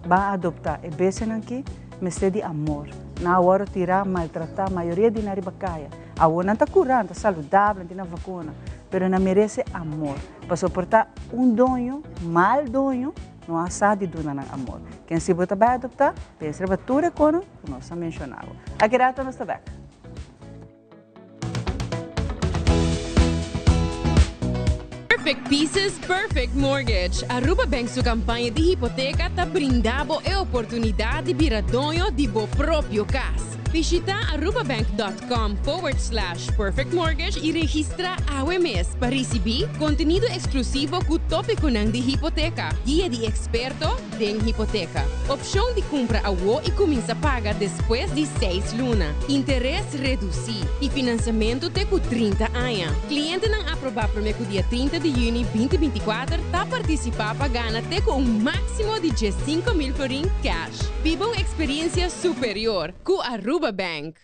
ban adoptá. E bestianan aki mester di amor. Nan a wòrdu tirá, maltratá, mayoria di nan riba kaya. Awor nan ta kurá, nan ta saludabel, nan tin nan vakuna, pero nan merese amor. Pasobra por ta un doño, mal doño, No a sa di duna nan amor. Ken si bo ta bai adoptá, pensa riba tur e konan ku nos a menshoná bo. Aki rato nos ta bèk. Perfect Pieces, Perfect Mortgage. Aruba Bank su campaña di hipoteca ta brinda bo e oportunidad di bira doño di bo propio cas. Bishita arubabank.com forward slash perfectmortgage y registra awe mes pa ricibi contenido exclusivo cu topiconan di hipoteca, guia di experto den hipoteca, opcion di cumpra awo y cuminsa paga despues di seis luna, interes reduci y financiamento te cu 30 aña. Clientenan aproba prome cu dia 30 di juni 2024 ta participa pa gana te cu un maximo di 15,000 florin cash. Biba un experiencia superior cu Aruba Bank.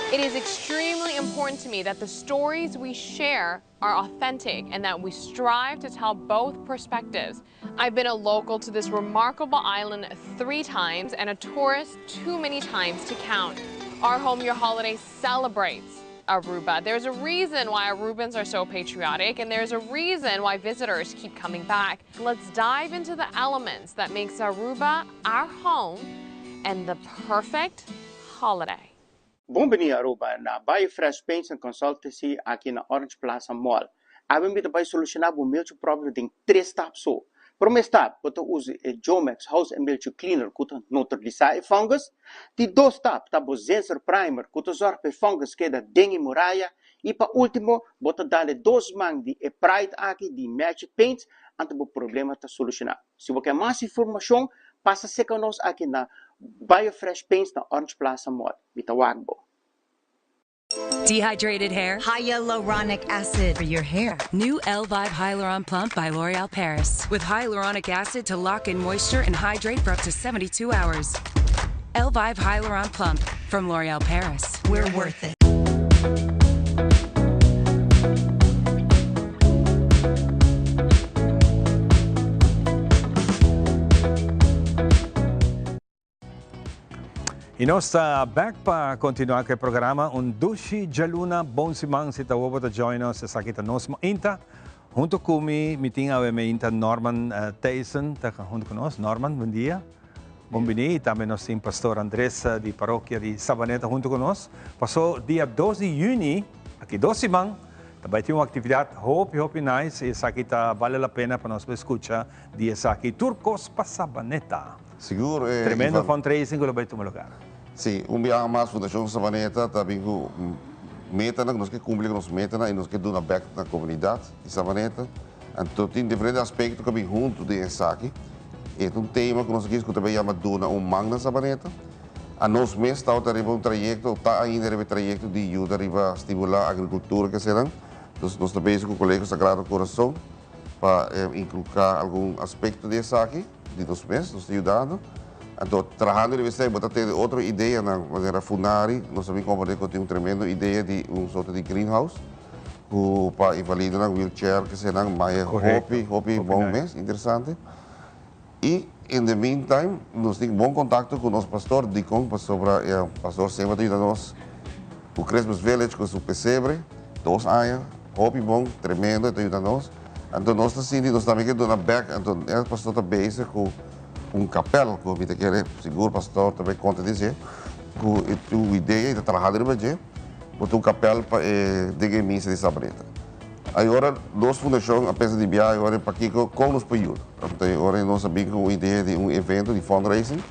It is extremely important to me that the stories we share are authentic and that we strive to tell both perspectives. I've been a local to this remarkable island three times and a tourist too many times to count. Our Home Your Holiday celebrates Aruba. There's a reason why Arubans are so patriotic and there's a reason why visitors keep coming back. Let's dive into the elements that makes Aruba our home and the perfect holiday. Bon bini Aruba na Biofresh Paints and Consultancy aki na Orange Plaza Mall. Awe mi ta bay soluciona bo mildew problem den tres stap so. Prome stap, bo ta usa e Jomex House and Mildew Cleaner cu ta neutralisa e fungus. Di dos stap ta bo Zinsser Primer cu ta zorg pa e fungus keda den e muraya. Y pa ultimo, bo ta dale dos man di e Pride aki di Magic Paints anto bo problema ta soluciona. Si bo kier mas informacion, pasa cerca nos aki na Biofresh Paints na Orange Plaza Mall. Mi ta wak bo. Dehydrated hair? Hyaluronic acid for your hair. New Elvive Hyaluron Plump by L'Oreal Paris. With hyaluronic acid to lock in moisture and hydrate for up to 72 hours. Elvive Hyaluron Plump from L'Oreal Paris. We're worth it. Y nos ta back pa continua cu e programa Un Dushi Djaluna. Bon siman si ta awo ta join nos, esaki ta Nos Mainta. Hunto cu mi, mi tin awe mainta Norman Thijssen ta hunto cu nos. Norman, bon dia. Bon bini. Y tambe nos tin Pastor Andres di Parokia di Savaneta hunto cu nos. Paso dia 2 di juni, aki 2 siman, ta bay tin un actividad hopi hopi nice y esaki ta vale la pena pa nos scucha di esaki. Tur cos pa Savaneta. Sigur. Tremendo Ivan. Fundraising cu lo bay tuma lugar. Si, un biaha mas Fundacion Savaneta ta bin cu meta, nos kier cumpli cu nos meta y nos kier duna back na comunidad di Savaneta. Anto, tin diferente aspecto cu bin hunto den esaki. E ta un tema cu nos kier cu tambe yama Duna un Man na Savaneta. Anos mes ta riba un trayecto, ta ainda riba trayecto di yuda riba stimula agricultura cu será. Anto, nos ta bezig cu Colegio Sagrado Corazon pa inculca algun aspecto di esaki, di nos mes, nos ta yudando. Anto, trahando riba esey, bo ta tin otro idea na manera Funari, nos tambe comprende cu tin un tremendo idea di un sorto di greenhouse, cu pa invalido na wheelchair, cu sea mas hopi, hopi bon mes, interesante. Y in the meantime, nos tin bon contacto cu nos pastor, Dicon, pasobra pastor semper ta yuda nos cu Christmas Village, cu su pesebre, 2 aña, hopi bon, tremendo, ta yuda nos. Anto, nos ta sinti, nos tambe kier duna back, anto, e pastor ta bezig cu un kapel, cu mi ta kere, sigur pastor tambe conta di cu e idea y ta trahando riba dje, cu un kapel pa e misa di Savaneta. Awor, nos fundacion a pensa di biaha, awor pa kico con nos por yuda. Anto, awor nos a bin cu idea di un evento di fundraising.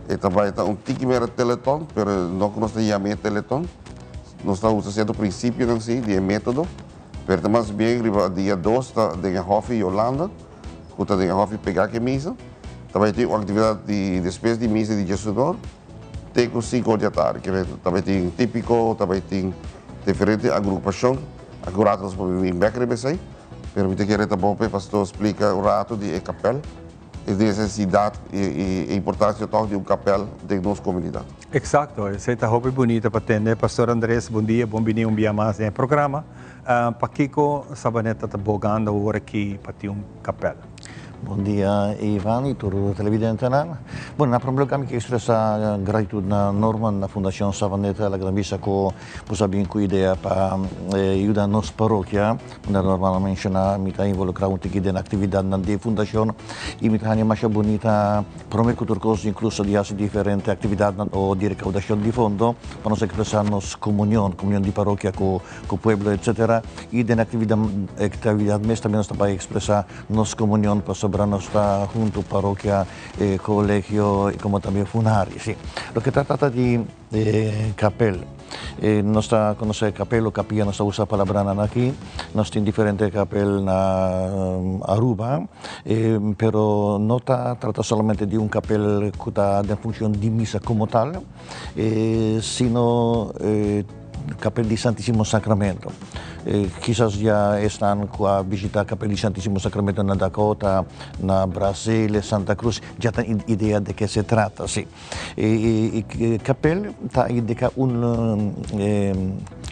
Y tambe ta un tiki mera teleton, pero no cu nos ta yama teleton. Nos ta usa cierto principio asina, di metodo. Pero mas bien, riba dia 2 ta den Hofi Yolanda, cu ta den Hofi pega cu misa. Tambe tin un actividad di despues di misa di 11'or, te cu 5'or di atardi. Tambe tin Tipico, tambe tin diferente agrupacion. Awor nos por bin back riba esey. Pero mi ta kere ta bon pa pastor splica un rato di e kapel y necesidad y importancia toch di un kapel den nos comunidad. Exacto, esey ta hopi bunita pa tende. Pastor Andrés, bon dia, bon bini un dia mas den programa. Pakico Savaneta ta bogando awor aki pa tin un kapel? Bon dia, Ivan, y tur televidente. Bueno, na prome lugar, mi kier expresa gratitud na Norman, na Fundacion Savaneta, la Gran Vista, cu a bin cu idea pa yuda nos parokia. Unda Norman a menciona, mi ta involucra un tiki den actividad di fundacion y mi ta mas bunita prome cu tur cos, incluso di haci diferente actividad of di recaudacion di fondo pa nos expresa nos comunion, comunion di parokia cu pueblo, etc. Y den actividad, actividad mes tambe nos tambe expresa nos comunion pasobra nos ta hunto parokia, colegio y como tambe Funari. Si. Loke ta trata di kapel. Nos ta conoce kapel o capilla, nos ta usa palabra aki. Nos tin diferente kapel na Aruba, pero no ta trata solamente di un kapel cu ta den funcion di misa como tal, sino. Kapel di Santisimo Sacramento. Kisas ya esnan ku a bishita Kapel di Santisimo Sacramento na Dakota, na Brasil, Santa Cruz, ya tin idea de ke se trata, si. E kapel ta indiká un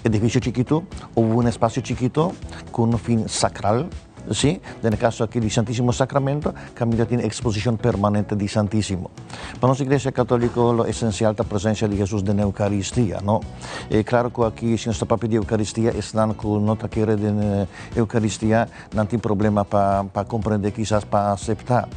edifisio chikitu òf un espasio chikitu ku un fin sakral. Sí, den e kaso aki di Santísimo Sacramento, kaminda tin eksposishon permanente di Santísimo. Pa nos Iglesia Katóliko lo esensial ta presensia di Hesus den Eukaristia, no? E klaro ku aki si nos ta papia di Eukaristia, esnan ku no ta kere den Eukaristia, nan tin problema pa pa komprendé, kisas pa aseptá.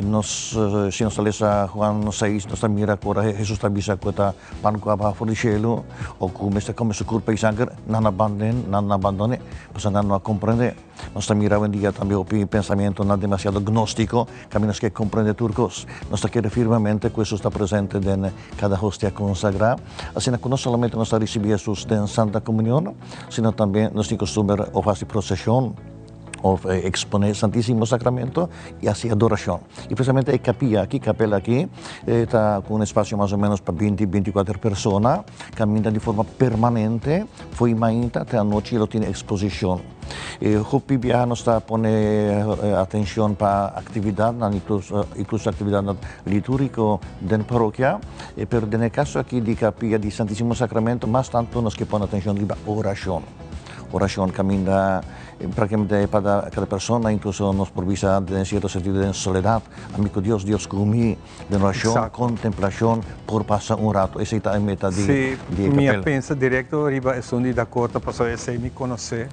Nos, si nos ta lesa Juan seis, nos ta mira ku ora Hesus ta bisa ku e ta Pan ku a baha for di shelu, o ku mester kome su kurpa i sanger, nan a banden, nan a bandon'é, pasobra nan no a komprendé. Nos ta mira awendia tambe hopi pensamentunan demasiado gnóstiko, kaminda nos ke komprendé tur kos. Nos ta kere firmemente ku Hesus ta presente den kada hostia konsagrá, asina ku no solamente nos ta risibí Hesus den Santa Komunion, sino tambe nos tin kustumber òf hasi proseshon, of expone Santísimo Sacramento y haci adoracion. Y precisamente e capilla aki, capel aki, ta cu un espacio mas o menos pa 20, 24 persona, caminda di forma permanente, fo'i mainta te anochi lo tin exposicion. E hopi biaha nos ta pone atencion pa actividadnan, incluso actividadnan litúrgico den parokia, pero den e caso aki di capilla di Santísimo Sacramento mas tanto nos ke pone atencion riba oracion. Oracion caminda Prácticamente pa cada persona, incluso nos por bisa den cierto sentido den soledad, ami cu Dios, Dios cu mi, den oracion, contemplacion, por pasa un rato. Esey ta e meta di e Sí, mi a capel. pensa directo riba esun di Dakota pasobra esey mi conoce.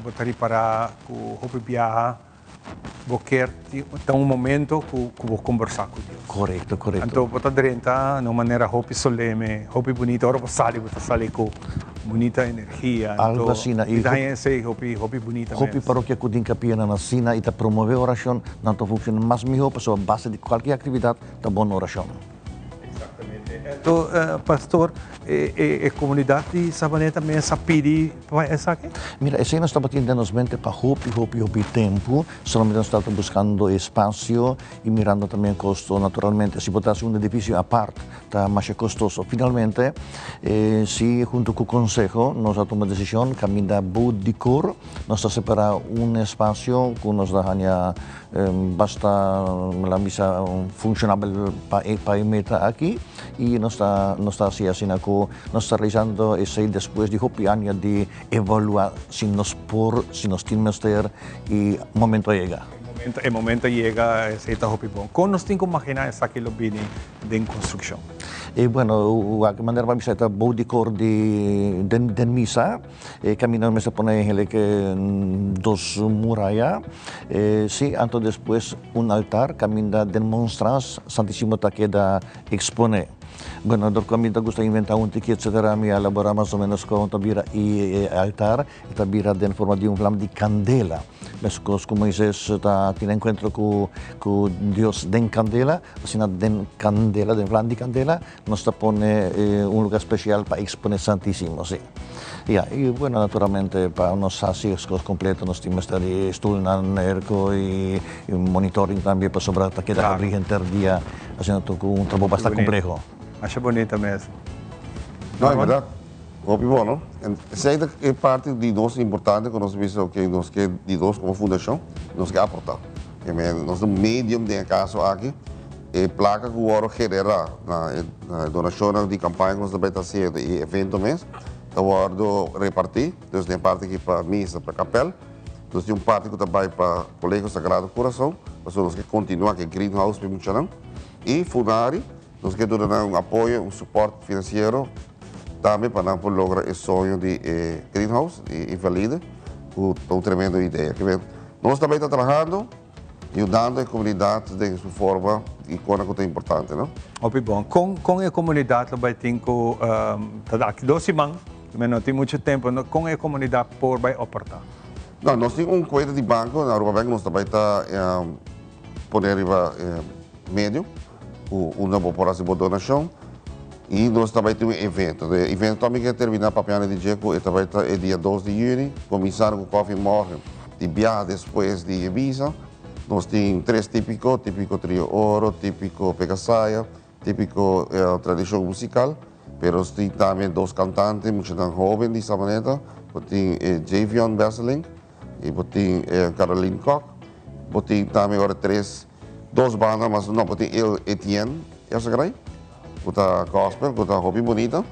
Bo ta ripara cu hopi biaha Bo kier ta un momento cu bo combersa cu Dios. Correcto, correcto. Anto bo ta drenta na un manera hopi soleme, hopi bunita. Ora bo sali, bo ta sali cu bunita energia. Algo asina. Mi ta haña esey hopi, hopi bunita mes. Hopi parokia cu tin capianan asina y ta promove oracion, nan ta funciona mas miho pasobra base di cualkier actividad ta bon oracion. Exactamente. Anto, pastor, e comunidad di Sabaneta mes a pidi pa esaki? Mira, esei nos tabatin den nos mente pa hopi, hopi, hopi tempu. Solamente nos tabata buscando espacio y mirando también costo. Naturalmente, si bo ta haci un edificio apart, ta masha costoso. Finalmente, si hunto cu conseho nos a tuma decision, caminda bou di cor, nos ta separa un espacio cu nos ta haña Basta la misa funcionabel pa e pa e meta aki y nos ta nos ta haci asina cu nos ta realizando esey despues di hopi aña di evalua si nos por, si nos tin mester y momento a yega. E momento a yega, esey ta hopi bon. Con nos tin cu magina esaki lo bini den construccion? E bueno, wak manera pa bisa ta bou di cor di den den misa. E camino mester pone eigenlijk dos muraya. Si, anto despues un altar caminda den monstrans Santisimo ta keda expone. Bueno, dor cu mi ta gusta inventa un tiki etcetera, mi a elabora mas o menos con ta bira e altar, e ta bira den forma di un vlam di candela. Mescos cu Moises ta tin encuentro cu cu Dios den candela, asina den candela, den vlam di candela, Nos ta pone un lugar special pa expone Santisimo, si. Ya, y bueno, naturalmente pa nos haci es cos completo nos tin mester di stoelnan, airco y monitoring tambe pasobra ta keda habri henter dia, asina tur cu un trabou basta compleho. Masha bonito mes. No, en berdad, hopi bon, no? Esey ta e parti di nos importante cu nos a bisa, ok, nos ke di nos como fundacion, nos ke aporta. Nos ta un medium den e caso aki. E plaka ku wòrdu generá na e donashonnan di kampaña ku nos ta bai ta hasiendo i e evento mes ta wòrdu repartí. Dus den parti aki pa misa, pa kapèl. Nos tin un parti ku ta bai pa Kolegio Sagrado Kurason, pasobra nos ke kontinuá ku e greenhouse pa e muchanan. I Funari, nos ke duna nan un apoyo, un supòrt finansiero tambe pa nan por logra e soño di e greenhouse di Invalide, ku ta un tremendo idea. Nos ta bai ta trahando. Yudando e comunidad den su forma y cona cu ta importante, no? Hopi bon. Con con e comunidad lo bay tin cu ta aki dos siman, men no tin mucho tempo, no, con e comunidad por bay oporta? No, nos tin un cuenta di banco na Aruba Bank, nos ta bay ta pone riba medio cu unda bo por haci bo donacion y nos ta bay tin un evento. E evento tambe ke termina papiando di dje cu e ta bay ta e dia dos di juni, cuminsando cu Koffie Morgen. Di biaha despues di e misa, nos tin tres típiko, típiko Trio Oro, típiko Pegasaya, típiko tradishon musikal. Pero nos tin tambe dos kantante, muchanan hóben di Sabaneta. Bo tin e Javion Besseling i bo tin e Caroline Kok. Bo tin tambe ora tres, dos banda mas no, bo tin El Etienne Yarsagray ku ta gospel, ku ta hopi bunita.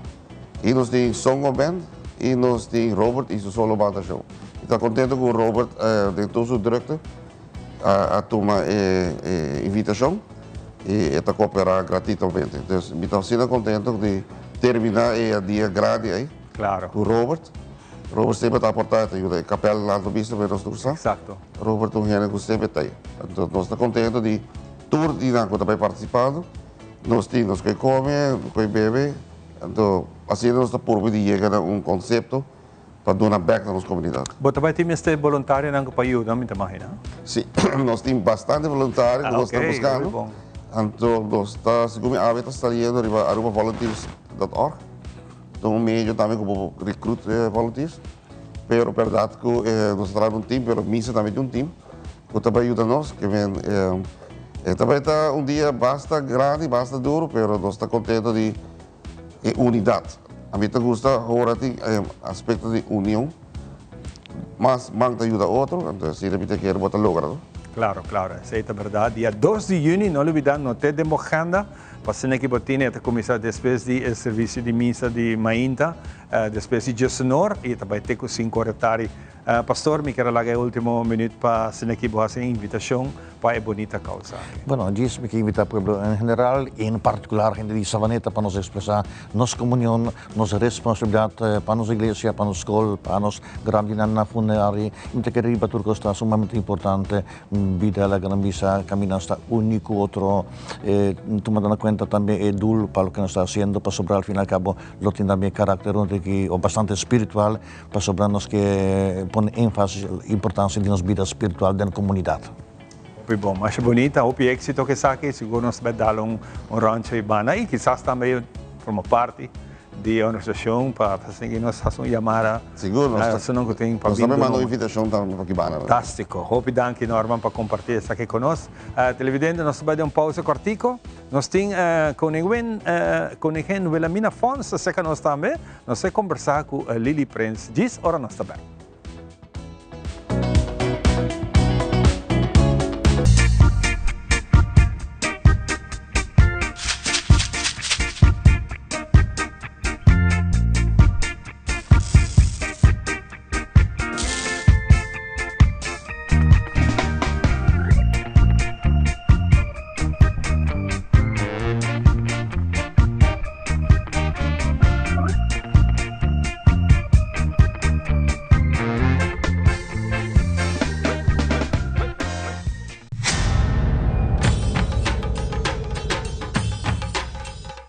I nos tin Songo Band i nos tin Robert i su solo banda show. Mi ta kontento ku Robert den tur su drukte a tuma e invitashon i e ta koperá gratitamente. Entonces mi ta asina kontento di terminá e dia grandi ei ku Robert. Robert semper ta aportá, e ta yuda e kapèl na Alto Vista, pero nos tur sa. Robert ta un hende ku semper ta ei. Entonces nos ta kontento di tur di nan ku ta bai partisipando. Nos tin nos koe kome, koe bebe. Anto asina nos ta purba di yega na un konsepto pa duna bek na nos komunidat. Bo ta bai tin mester boluntarionan ku pa yuda, mi ta mahina? Si, nos tin bastante boluntario ku nos ta buskando. Anto nos ta, segun mi awe ta saliendo riba arubavolunteers dot org. Ta un medio tambe ku bo por recruit volunteers. Pero bèrdat ku nos ta traha un team, pero misa tambe tin un team ku ta bai yuda nos. Ke men e ta bai ta un dia basta grandi, basta duru, pero nos ta kontento di e unidat. A mi ta gusta ora tin aspekto di union, mas man ta yuda otro, anto asina mi ta kere bo ta logra no. Claro, claro, esey ta berdad. Dia dos di juni, no lubida, no te den bo agenda, pa asina ki bo tin, e ta cuminsa despues di e servicio di misa di mainta, despues di djesenor, y e ta bay te cu cinco ora tardi. Pastor, mi kier a laga e ultimo minuut pa asina ki bo haci e invitacion pa e bunita causa aki. Bueno, djis mi ke invita pueblo en general y en particular hende di Savaneta pa nos expresa nos comunion, nos responsabilidad pa nos iglesia, pa nos scol, pa nos grandinan na funeraria. Y mi ta kere riba tur cos ta sumamente importante. Bida laga nan bisa caminda nos ta uni cu otro, tumando na cuenta tambe e doel pa loke nos ta haciendo pasobra al fin y al cabo lo tin tambe carácter un tiki o bastante spiritual. Pasobra nos ke pone énfasis importansia di nos bida spiritual den komunidat. Hopi bon, masha bunita, hopi éksito ku esaki, sigur nos ta bai dal un ròntje i banda i kisas tambe forma parti di e organisashon pa asina nos hasi un yamada Sigur, nos ta esnan ku tin pa nos bin tambe manda duna un un. invitashon tambe pa ki banda. Fantástiko, hopi danki Norman pa kompartí esaki ku nos. Televidente nos ta bai den un pausa kòrtiku. Nos tin Koningin Koningin Wilhelmina Fonds ta serka nos tambe. Nos ta kombersá ku Lily Prins djis ora nos ta bèk.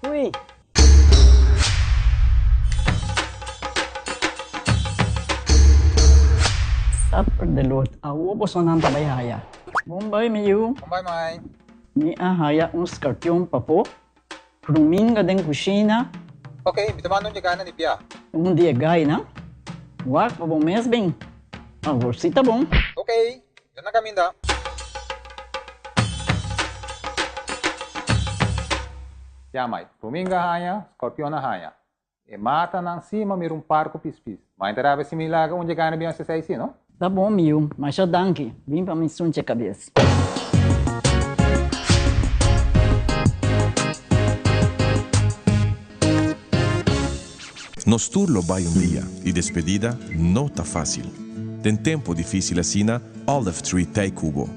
Ui. Supper de lot. Awo bosonan ta bai haya. Bon bai mi yu. Bon bai mai. Mi a haya un skarpion papo. Pruminga den kushina. Ok, mi ta manda un dje na di pia. Un di e gainan. Wak pa bo mes bin. Awor si ta bon. Ok, mi ta na kaminda. Ya mai, pruminga haña, skorpion a haña. E matanan si ma mira un par ku pispis. Ma e ta rabia si mi laga un dje gana bin hasi esei si, no? Ta bon mi yu, masha danki. Bin pa mi sunche kabes. Nos tur lo bai un dia y despedida no ta facil. Den tempo dificil asina, Olive Tree t'ei cu bo.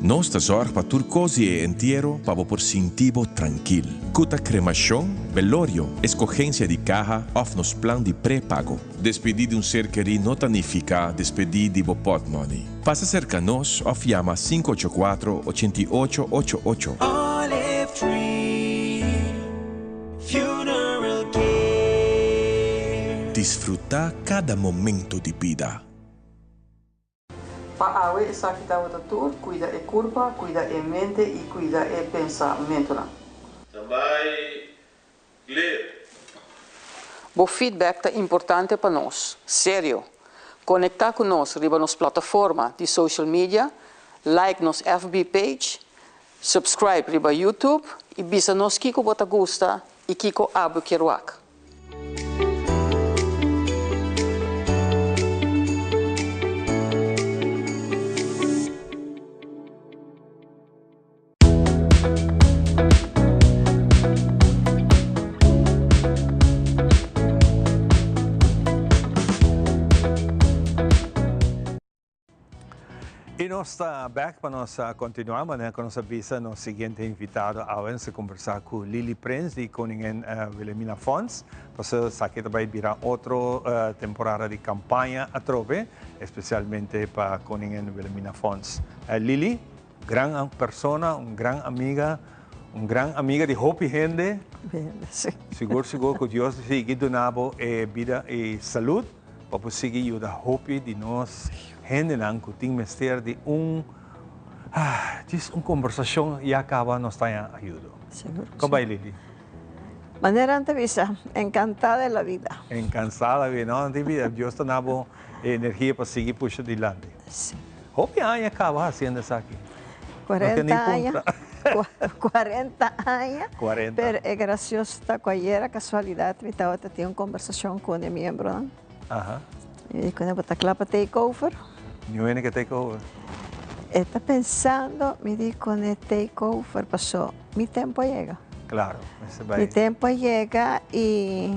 Nos ta zorg pa tur cos di e entiero pa bo por sinti bo trankil. Cu ta cremacion, belorio, escogencia di caha of nos plan di pre-pago. Despedi di un ser keri no ta nifica despedi di bo potmoney. Pasa cerca nos of yama 584 88 ocho ocho. Olive Tree Funeral Care. Disfruta cada momento di bida. Pa awe esaki tabata tur, cuida e curpa, cuida e mente y cuida e pensamentonan. Tambay clear. Bo feedback ta importante pa nos. Serio! Conecta cu nos riba nos plataforma di social media, like nos FB page, subscribe riba YouTube y bisa nos kico bo ta gusta y kico abo kier wak. I nos ta bek pa nos kontinuá manera ku nos a bisa nos siguiente invitado awe. Nos ta kombersá ku Lily Prins di Koningin Wilhelmina Fonds. Pasobra esaki ta bai bira otro temporada di kampaña atrobe, espesialmente pa Koningin Wilhelmina Fonds. Lily, gran persona, un gran amiga, un gran amiga di hopi hende. Sigur sigur ku Dios sigui duna bo e bida i salud. Pa por sigui yuda hopi di nos hendenan ku tin mester di un djis un kombersashon ya kaba nos ta haña ayudo. Sigur ku Kon si. bai Lily? Manera nan ta bisa, encantada de la vida. Encansada de la vida, no nan tin bida, Dios ta na bo e energia pa sigui pusha dilanti. Si. Hopi aña kaba hasiendo esaki. No ke ni Cuarenta aña, puntra. cuarenta aña. Cuarenta. Pero e gracioso ta cu ayera casualidad mi tabata tin un conversacion cu un di miembronan. Aha. Y mi di cu ne bo ta cla pa take over? Niun hende ke take over. E ta pensando, mi di cu ne take over paso mi tempo a yega. Claro, mester bay. Mi tempo a yega y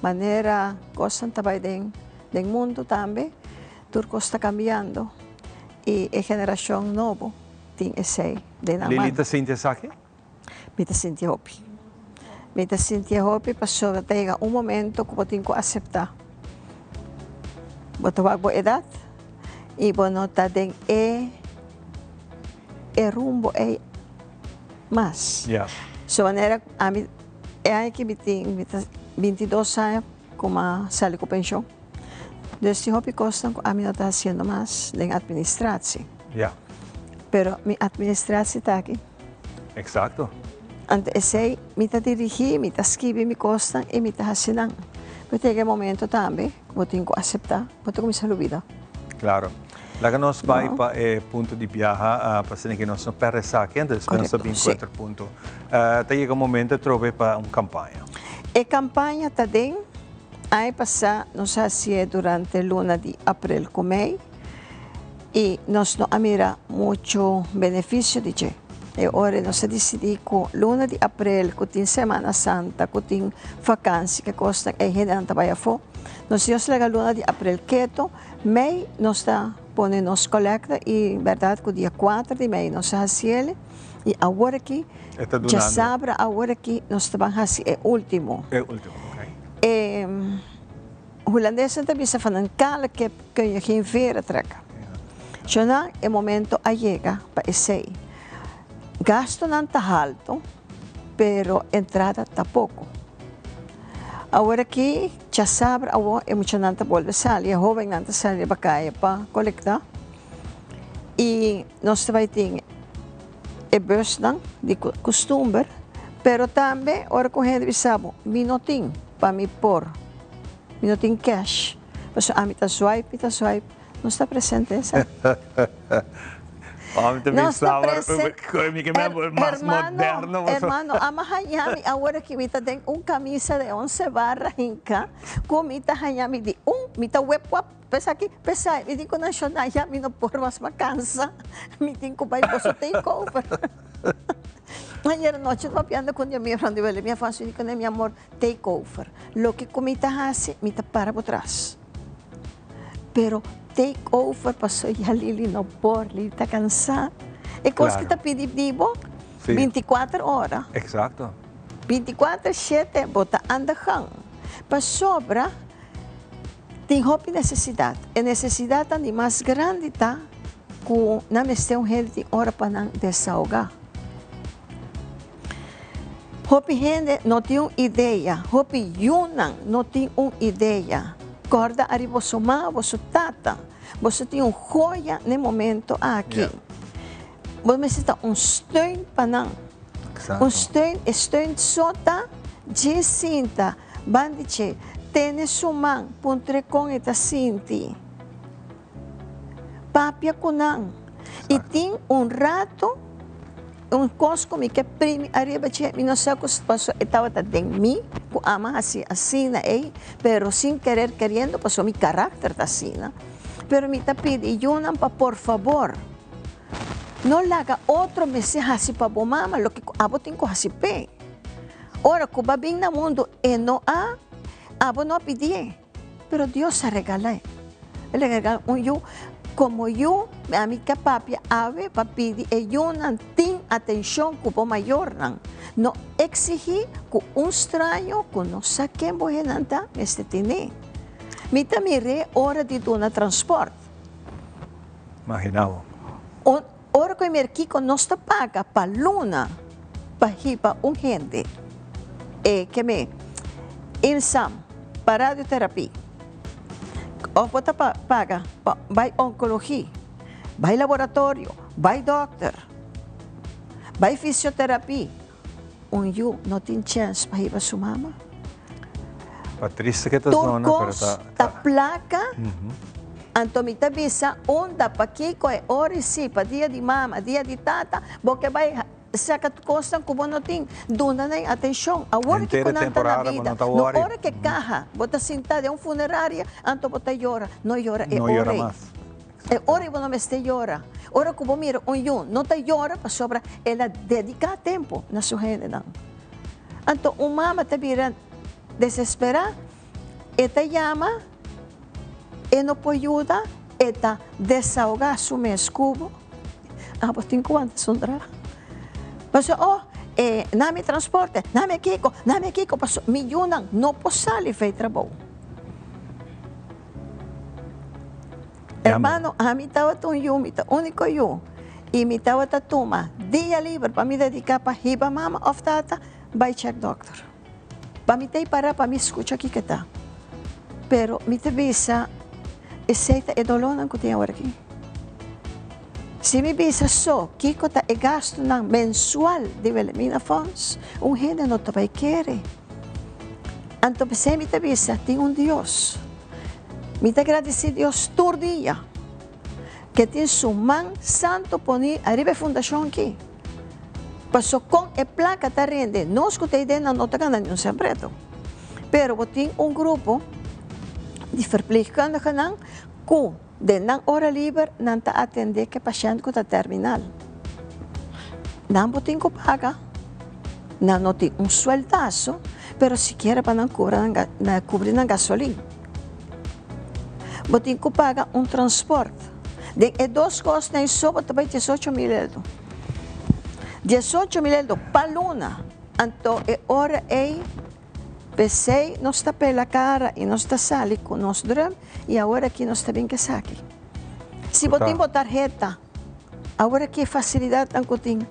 manera cosnan ta bay den den mundo tambe, tur cos ta cambiando. I e generashon nobo tin esei den nan man. Lily ta sinti esaki? Mi ta sinti hopi. Mi ta sinti e hopi pasobra ta yega un momento ku bo tin ku aseptá. Bo ta wak bo edat i bo no ta den e e rumbo ei mas. So manera ami e aña ki mi tin mi ta bintidos aña ku mi a sali ku penshon. Dus tin hopi kosnan ku ami no ta hasiendo mas den administratie. Ja. Pero mi administratie ta aki. Exacto. Anto esei mi ta dirigí, mi ta skibi mi kosnan i mi ta hasi nan. Pero ta yega e momento tambe ku bo tin ku aseptá, bo ta kuminsá lubida. Claro. Laga nos bai pa e punto di biaha pa asina ku nos no pèrdè esaki, anto despues nos ta bin ku otro punto. Ta yega un momento atrobe pa un kampaña. E kampaña ta den Aña pasá nos a hasié durante luna di aprel ku mei i nos no a mira muchu benefisio di dje. E ora nos a disidí ku luna di aprel ku tin Semana Santa, ku tin fakansi, ke kosnan ei hendenan ta bai afó, nos Dios laga luna di aprel ketu, mei nos ta pone nos kolekta i bèrdat ku dia kuater di mei nos a hasiel i awor aki djasabra awor aki nos ta ban hasi e último. E último, ok. E hulandesnan ta bisa van een kale kip kun je geen veren trekken. Shona e momento a yega pa esei. Gastonan ta halto, pero entrada ta poko. Awor aki djasabra awo e muchanan ta bolbe sali, e hobennan ta sali riba kaya pa kolekta i nos ta bai tin e busnan di kustumber, pero tambe ora ku hende bisa bo, mi no tin pa mi por, mi no tin cash, pasobra ami ta swipe, mi ta swipe, nos ta presente esaki. Nos ta presente. Hermano, hermano, ama haña mi awor aki mi ta den un camisa de once barra hinca, ku mi ta haña mi di un, mi ta wep wap. P'esaki, p'esai, mi tin ku nashonal ya mi no por mas pa kansa, mi tin ku bai boso take over. Ayer anochi papiando ku mi amiga Fran di Wele, mi a fasi di kuné, mi amor, take over. Loke ku mi ta hasi, mi ta para bo tras. Pero take over paso ya Lili no por, Lili ta kansá. E kos ki ta pidi di bo, bintikuater ora. Exacto. Bintikuater shete bo ta aan de gang. Pasobra. Tin hopi nesesidat. E nesesidatnan di mas grandi ta ku nan mester un hende tin ora pa nan desahogá. Hopi hende no tin un idea, hopi yunan no tin un idea. Kòrda ariba boso mama, boso tata. Boso tin un hoya na e momento aki. Bo mester ta un steun pa nan. Un steun, e steun so ta dje sinta ban di dje, tene su man, puntr'e kon e ta sinti. Papia ku nan. I tin un rato, un kos ku mi ke primi ariba dje, mi no sa ku pasobra e tabata den mi ku ama hasi asina ei, pero sin kerer keriendo pasobra mi karakter ta asina. Pero mi ta pidi yunan pa por fabor. No laga otro mester hasi pa bo mama loke ku abo tin ku hasi p'e. Ora ku bo a bin na mundu e no a, abo no a pidié, pero Dios a regal'é. El a regal'é un yu. Komo yu, ami ke papia awe pa pidi e yunan tin atenshon ku bo mayornan. No eksigí ku un straño ku no sa ken bo hennan ta mester tene. Mi ta mir'é ora di duna transpòrt. Imaginá bo. Un ora ku e mira kiko nos ta paga pa luna pa hiba un hende e ke me Insam pa radioterapia òf bo ta paga pa bai onkologia, bai laboratorio, bai dòkter, bai fisioterapia. Un yu no tin chèns pa hiba su mama. Pa triste ke ta zona, pero ta. Tur kos ta plaka, anto mi ta bisa unda, pakiko e ora i si, pa dia di mama, dia di tata, bo ke bai saka kosnan ku bo no tin, duna nan atenshon. Awor ke ku nan ta na bida, no ora ke kaha, bo ta sinta den un funeraria, anto bo ta yora, no yora e ora ei. E ora ei bo no mester yora. Ora ku bo mira un yu no ta yora pasobra el a dediká tempu na su hendenan. Anto un mama ta bira desesperá, e ta yama, e no por yuda, e ta desahogá su mes ku bo. Abo tin ku wanta sundra. Pasobra, oh, e na mi transporte, na mi kiko, na mi kiko, pasobra mi yunan no por sali fei trabou. Hermano, ami tabata un yu, mi ta úniko yu, i mi tabata tuma dia liber pa mi dediká pa hiba mama òf tata bai chèk dòkter. Pa mi ta ei pará pa mi skucha kiko ta. Pero mi ta bisa, esei ta e dolónan ku tin aworakí. Si mi bisa so kiko ta e gastunan mensual di Wilhelmina Fonds, un hende no ta bai kere. Anto p'esei mi ta bisa, tin un Dios. Mi ta gradisí Dios tur dia ke tin su man santu poní ariba e fundashon akí. Paso kon e plaka ta rende, nos ku ta ei den nan no ta gana ni un sèn pretu. Pero bo tin un grupo di verpleegkundigenan ku Den nan ora liber nan ta atendé ku e pashènt ku ta terminal. Nan bo tin ku paga, nan no tin un sueldaso, pero sikiera pa nan kubra nan kubri nan gasolin. Bo tin ku paga un transport. Den e dos kosnan so bo ta bai diesocho mil eldo. Diesocho mil eldo pa luna. Anto e ora ei. P'esei nos ta pela kara i nos ta sali ku nos drum i awor aki nos ta bin ku esaki. Si bo tin bo tarheta, awor aki e fasilidatnan ku tin,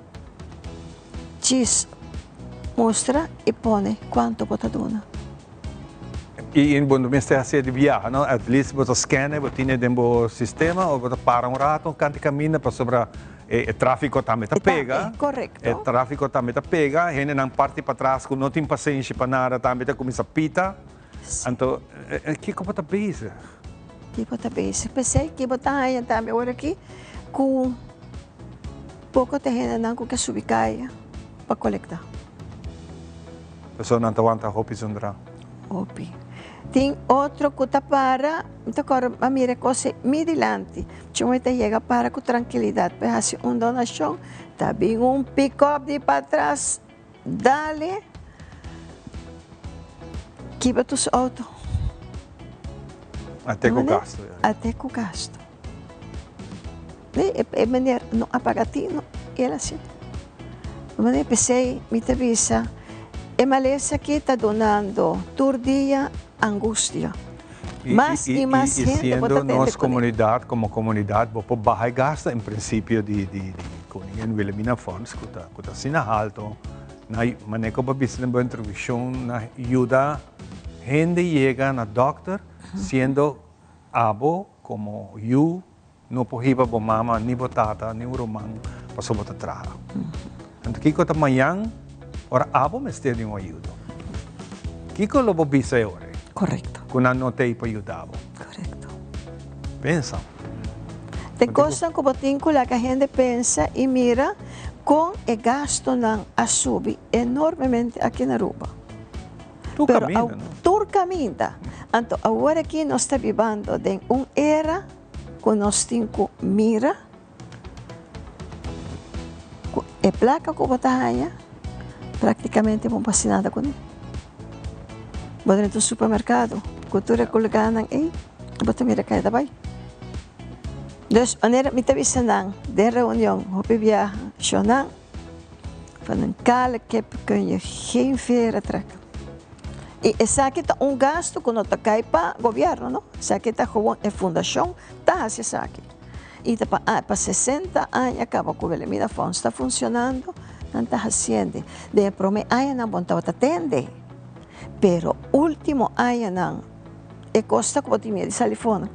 djis mustra i pone kuantu bo ta duna. I bo no mester hasi di biaha, no? At least bo ta scan e, bo tine den bo sistema o bo ta para un rato kanti kaminda pasobra E tráfiko tambe ta pega. Korekto. E tráfiko tambe ta pega. Hendenan parti patras ku no tin pasenshi pa nada tambe ta kuminsá pita. Anto, kiko bo ta bezig? Kiko bo ta bezig? P'esei ki bo ta haña tambe ora aki ku poko ta hendenan ku ke subi kaya pa kolektá. Pasobra nan ta wanta hopi zundra. Hopi. Tin otro ku ta para, mi ta kòrda a mira e kos ei mi dilanti. Chumé ta yega para ku trankilidat pa e hasi un donashon, ta bin un pikòp di patras, dale, kibra tur su outo. Ate ku gastu. Ate ku gastu. E meneer no a paga tino y el a sinti. Meneer p'esei mi ta bisa e malesa aki ta dunando tur dia angustia. Mas y mas hende bo ta tende Y siendo nos comunidad como comunidad bo por baha e gasto en principio di di Koningin Wilhelmina Fonds cu ta cu ta asina halto na manera cu bo a bisa den bo introduccion na yuda hende yega na dokter siendo abo como yu No por hiba bo mama, ni bo tata, ni un ruman pasobra bo ta traha. Anto kiko ta mañan ora abo mester di un ayudo? Kiko lo bo bisa e ora ei? Korekto. Ku nan no ta ei pa yuda bo. Korekto. Pensa. Ta e kosnan ku bo tin ku laga hende pensa i mira kon e gastunan a subi enormemente aki na Aruba. Tur kaminda, no? Tur kaminda. Anto awor aki nos ta bibando den un era. Ku nos tin ku mira ku e plaka ku bo ta haña praktikamente bo no por hasi nada kuné. Bo drenta un supermerkado ku tur e kulganan ei bo ta mira kai ta bai. Dus wanneer mi ta bisa nan den reunion hopi biaha, Shonan, van een kale kip kun je geen veren trekken. I esaki ta un gasto ku no ta kai pa gobierno no, esaki ta gewoon e fundashon ta hasi esaki. I ta pa pa sesenta aña kaba ku Wilhelmina Fonds ta funcionando, nan ta hasiende. Den e prome añanan bo no tabata tende, pero ultimo añanan e kos ta ku bo tin miedu di sali for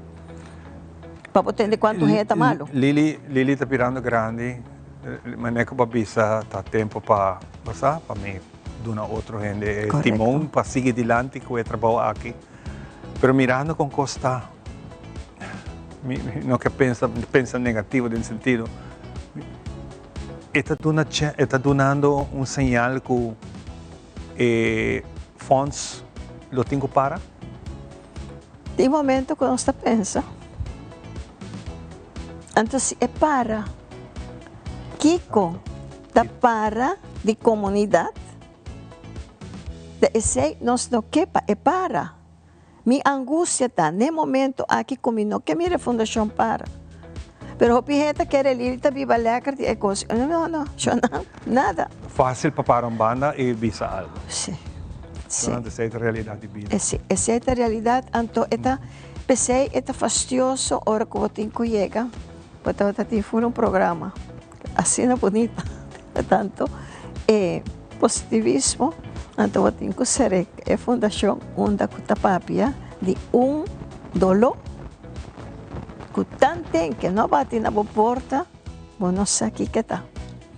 pa bo tende kuantu hende ta malu. Lili, Lili ta birando grandi, manera ku bo a bisa ta tempu pa, bo sa, pa mi duna otro hende e timon pa sigui dilanti ku e trabou aki. Pero mirando kon kos ta, mi no ke pensa pensa negativo den sentido, e ta duna e ta dunando un señal ku e fonds lo tin ku para? Tin momento ku nos ta pensa, anto si e para, kiko ta para di komunidat? Ta esei nos no ke pa e para. Mi angustia ta n'e momento aki ku mi no ke mira e fundashon para. Pero hopi hende ta kere Lili ta biba lekker di e kos. No, no, shonnan, nada. Fásil pa para un banda i bisa algu. Sí, sí. Shonnan, esei ta realidat di bida. Sí, esei ta realidat. Anto e ta, p'esei e ta fastioso ora ku bo tin ku yega. Bo tabata tin full un programa. Asina bunita tanto e positivismo anto bo tin cu ser e fundacion unda cu ta papia di un dolo cu tanten ke no bati na bo porta bo no sa kiko ta.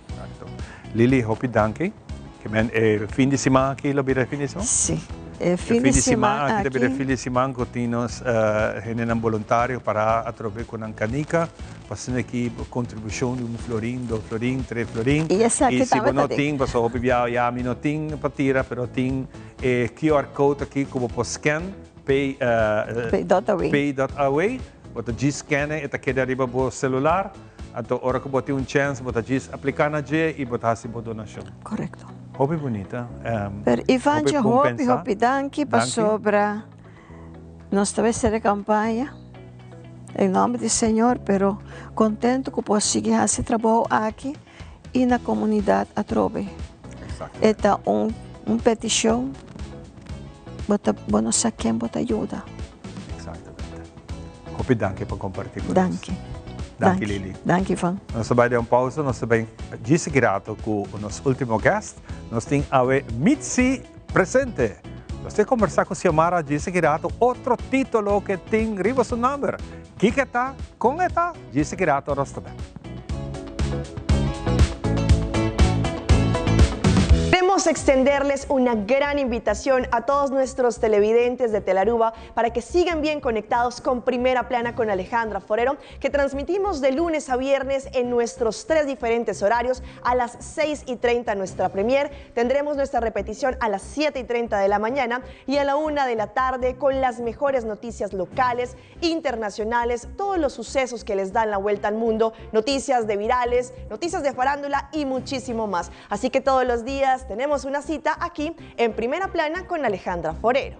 Exacto. Lily hopi danki. Ke men e fin di siman aki lo bira e fin di siman? Si. E fin di siman aki ta bira e fin di siman ku tin nos hendenan boluntario para atrobe ku nan kanika pa asina aki kontribushon di un florin, dos florin, tres florin. I esaki I si bo tambe no ta den. tin, pasobra hopi biaha ya mi no tin pa tira, pero tin e QR code aki ku bo por scan pay Pay dot away. Pay dot away. Bo ta djis scan e, e ta keda riba bo celular. Anto ora ku bo tin un chèns bo ta djis apliká na dje i bo ta hasi bo donashon. Korekto. Hopi bunita. Pero Ivantje Hopi bon hopi pensá. hopi danki Danki. pasobra nos ta mester e kampaña en nomber di Señor pero kontento ku por sigui hasi trabou aki i na komunidat atrobe. E ta un un petishon bo ta bo no sa ken bo ta yuda. Eksaktamente. Hopi danki pa kompartí ku nos. Danki. Danki Lili. Danki Ivan. Nos ta bai den un pausa, nos ta bin djis aki rato ku nos último guest. Nos tin awe Mitzi presente. Nos tin kombersá ku Xiomara djis aki rato otro título ke tin riba su nòmber. Kiko e ta? Kon e ta? Djis aki rato nos ta bek. Queremos extenderles una gran invitación a todos nuestros televidentes de Telaruba para que sigan bien conectados con Primera Plana con Alejandra Forero, que transmitimos de lunes a viernes en nuestros tres diferentes horarios a las 6 y 30 nuestra premier. Tendremos nuestra repetición a las 7 y 30 de la mañana y a la 1 de la tarde con las mejores noticias locales, internacionales, todos los sucesos que les dan la vuelta al mundo, noticias de virales, noticias de farándula y muchísimo más. Así que todos los días tenemos una cita aquí en Primera Plana con Alejandra Forero.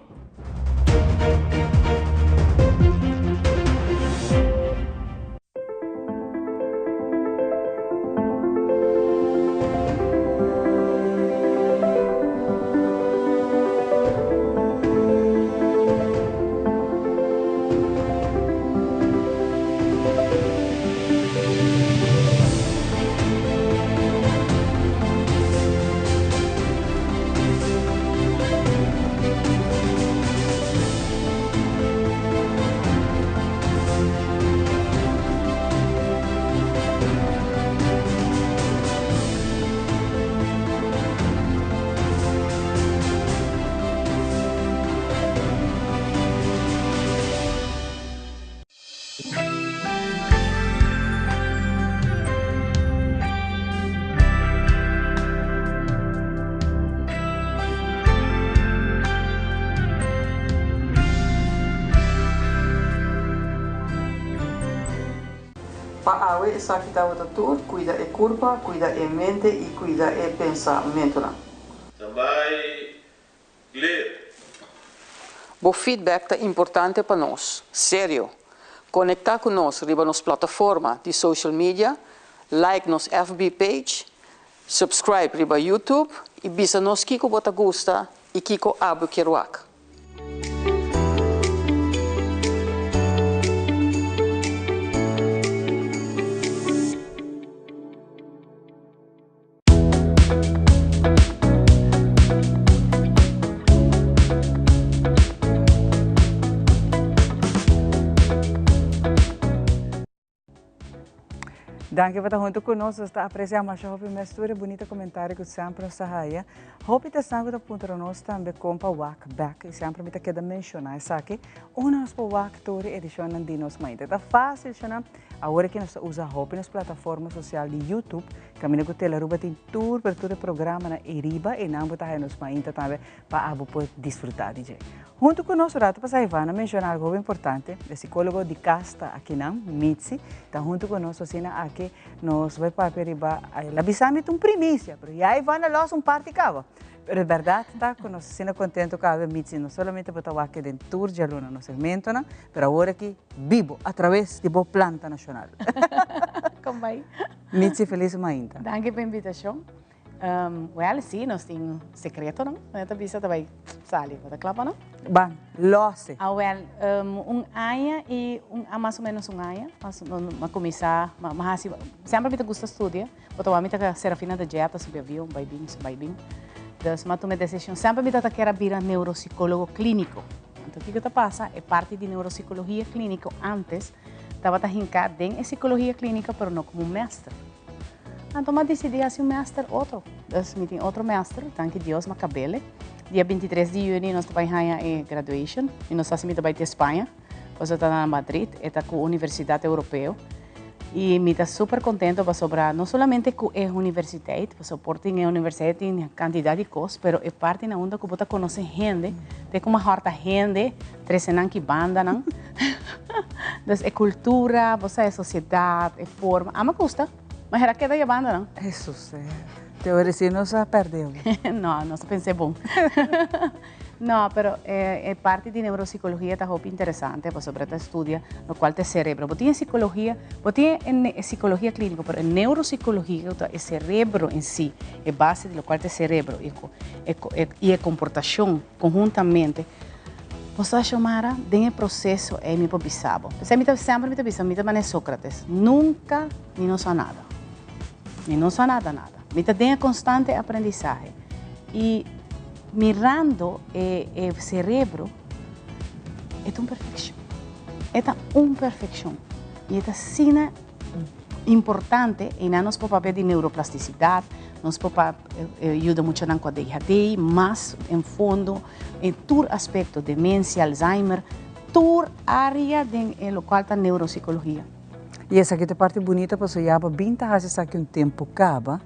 Pa awe esaki tabata tur, cuida e curpa, cuida e mente y cuida e pensamentonan. Tambay clear. Bo feedback ta importante pa nos. Serio. Konektá ku nos riba nos plataforma di social media, like nos FB page, subscribe riba YouTube i bisa nos kiko bo ta gusta i kiko abo kier wak. Danki pa ta hunto ku nos. Nos ta apresiá masha hopi mes tur e bunita komentario ku semper nos ta haya. Hopi ta esnan ku ta puntra nos tambe kon pa wak bèk i semper mi ta keda menshoná esaki. Unda nos por wak tur e edishonnan di Nos Mainta. Ta fásil shona. Awor aki nos ta usa hopi nos plataforma sosial di YouTube. Kaminda ku Telaruba tin tur pero tur e programanan eriba i nan bo ta haya Nos Mainta tambe pa abo por disfrutá di dje. Huntu ku nos rato pasá Ivana a menshoná algu hopi importante, e sikólogo di kas ta akinan, Mitzi, ta huntu ku nos asina aki nos bai papia riba, el a bisa mi ta un primisia, pero ya Ivana lòs un parti kaba. Pero e bèrdat ta ku nos asina kontentu ku awe Mitzi no solamente bo ta wak den tur djaluna nos segmentonan, pero awor aki bibo atraves di bo planta nashonal. Kon bai? Mitzi felis mainta. Danki pa invitashon. Well, sí, nos tin secretonan. No ta bisa ta bai sali. Bo ta kla pa no? Ban, lose. Ah, well, un aña y un, mas o menos un aña. Mas, m'a cuminsa, m'a haci, semper mi ta gusta studia. Bo ta wak mi ta Serafina de Jetta subi avion, bai bin, bai bin. Dus m'a tuma e decision. Semper mi ta kier a bira neuropsicologo clinico. Anto kico ta pasa? E parti di neuropsicologia clinico antes tabata hinca den e psicologia clinica, pero no como un master. Anto m'a disidí hasi un mester otro. Dus mi tin otro mester, danki Dios m'a kab'ele. Dia bintitres di yüni nos ta bai haña e graduation. Mi no sa si mi ta bai te Spaña, pasobra ta na Madrid, e ta ku Universidat Europeo. I mi ta super kontento pasobra no solamente ku e universiteit, pasobra por tin e universiteit tin kantidat di kos, pero e parti na unda ku bo ta konosé hende, te ku mehor ta hende, trese nan ki bandanan. Dus e kultura, bo sa e sosiedat, e forma, a mi gusta. Ma hera keda yabando nan. Hesus, te ora si nos a perde bo. No, nos a pens'é bon. No, pero e parti di neuropsicologia ta hopi interesante pasobra ta studia locual ta e cerebro. Bo tin e psicologia, bo tin e psicologia clinico, pero e neuropsicologia ta e cerebro en si, e base di locual ta e cerebro y e comportacion conhuntamente. Bo sa Xiomara, den e proceso ey mi por bisa bo. P'esey mi ta semper mi ta bisa, mi ta manera Sócrates, nunca mi no sa nada. Mi no sa nada nada. Mi ta den e constante aprendizahe. Y mirando e e cerebro, e ta un perfeccion. E ta un perfeccion. Y e ta asina importante, eynan nos por papia di neuroplasticidad, nos por yuda muchanan cu ADHD, mas en fondo, en tur aspecto, demencia, Alzheimer, tur area den e locual ta neuropsicologia. Y esaki ta parti bunita pasobra ya bo bin ta haci esaki un tempo caba,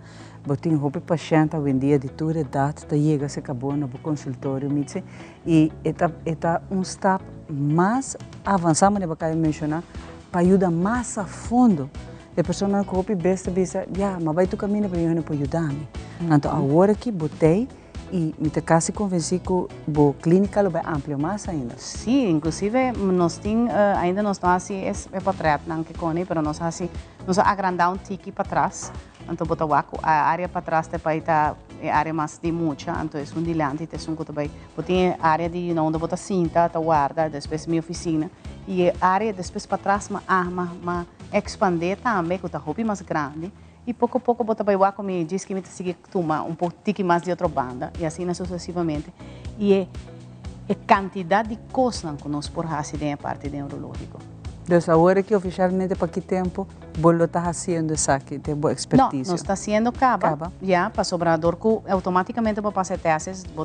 bo tin hopi pashent awendia di tur edad ta yega cerca bo na bo consultorio Mitzi y e ta e ta un stap mas avansa manera bo caba di menciona pa yuda mas a fondo e personanan cu hopi bes ta bisa ya mi a bay tur caminda pero niun hende por yuda mi anto awor aki bo t'ey Y mi ta casi convenci cu bo clinica lo bay amplia mas ainda. Sí, inclusive nos tin, ainda nos no haci e portretnan ke coni, pero nos a haci, nos a agranda un tiki patras, anto bo ta wak cu a area patras ta bay ta e area mas di mucha, anto esun dilanti ta esun cu ta bay, bo tin e area di na unda bo ta sinta, ta warda, despues mi oficina, y e area despues patras ma ma expande tambe cu ta hopi mas grandi. I poko poko bo ta bai wak ku mi djis ki mi ta sigui tuma un poko tiki mas di otro banda i asina susesivamente. I e e kantidat di kosnan ku nos por hasi den e parti neurológiko. Dus awor aki ofishalmente pa ki tempu bo lo ta hasiendo esaki den bo ekspertisio? No, nos ta hasiendo kaba. Kaba. Ya, pasobra dor ku outomátikamente bo pasa e tesis, bo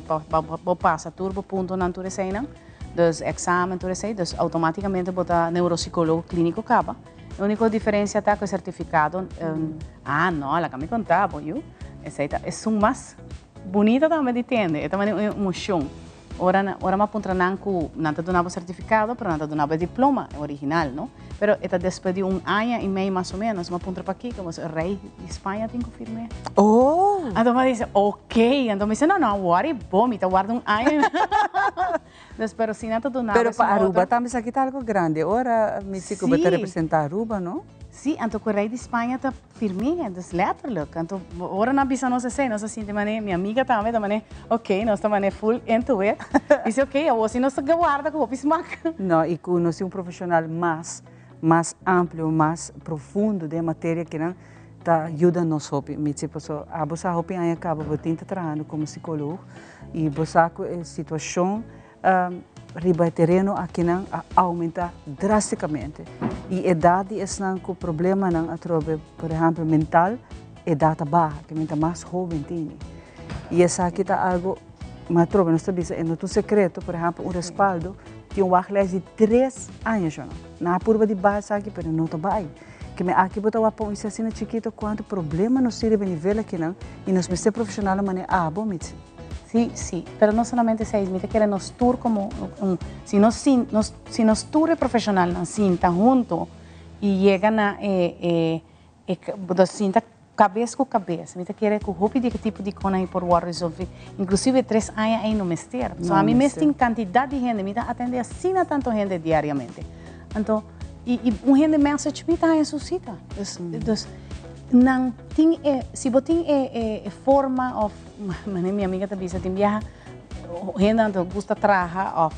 bo pasa tur bo puntonan tur eseinan, dus eksamen tur esei, dus outomátikamente bo ta neurosikólogo klíniko kaba. E úniko diferensia ta ku e sertifikado, ah no, laga mi konta bo yu, esei ta esun mas bunita tambe di tende, e ta manda un emoshon. Ora ora mi a puntra nan ku nan ta duna bo sertifikado, pero nan ta duna bo e diploma original, no? Pero e ta despues di un aña i mei mas o ménos, mi a puntra pakiko, pasobra e rei di Spaña tin ku firm'é. Oh! Anto mi dice, ok. Anto mi dice, no, no, worry bo, mi ta warda un aña. Dus, pero si nan ta duna Pero pa Aruba tambe esaki ta algo grandi. Ora mi si cu bo ta representa Aruba, no? Si, anto cu rey di Spaña ta firm'é, dus letterlijk. Anto ora nan bisa nos esey, nos a sinti manera, mi amiga tambe ta manera, ok, nos ta manera full into it. Dice, ok, awor si nos ta warda cu hopi smak. No, y cu nos tin un profesional mas, mas amplio, mas profundo den e materia kinan ta yuda nos hopi. Mitzi, paso abo sa hopi aña caba bo tin ta trahando como psicoloog y bo sa cu e situacion riba e tereno akinan a aumenta drasticamente y edad di esnan cu problemanan atrobe, por ehempel mental, edad ta baha, ke men ta mas hoben tini. Y esaki ta algo, ma atrobe nos ta bisa e no ta un secreto, por ehempel un respaldo tin un wachtlijst di tres aña shona. Nan a purba di baha esaki pero no ta bay. Ke men aki bo ta wak pa un isla asina chikito cuanto problema nos tin riba e nivel akinan y nos mester profesionalnan manera abo, Mitzi. Sí, sí, pero no solamente esei, mi ta kere nos tur como un, si nos sin, nos, si nos tur e profesionalnan sinta hunto y yega na e, e, e, dos sinta cabes cu cabes, mi ta kere cu hopi di e tipo di conan ei por worde resolvi, inclusive e tres aña ei no mester, so ami mes tin cantidad di hende, mi ta atende asina tanto hende diariamente, anto, y, y un hende message mi ta haña su cita, dus, dus nan tin e, si bo tin e, e, e forma of. Mane mi amiga ta bisa tin biaha hendenan ta gusta traha of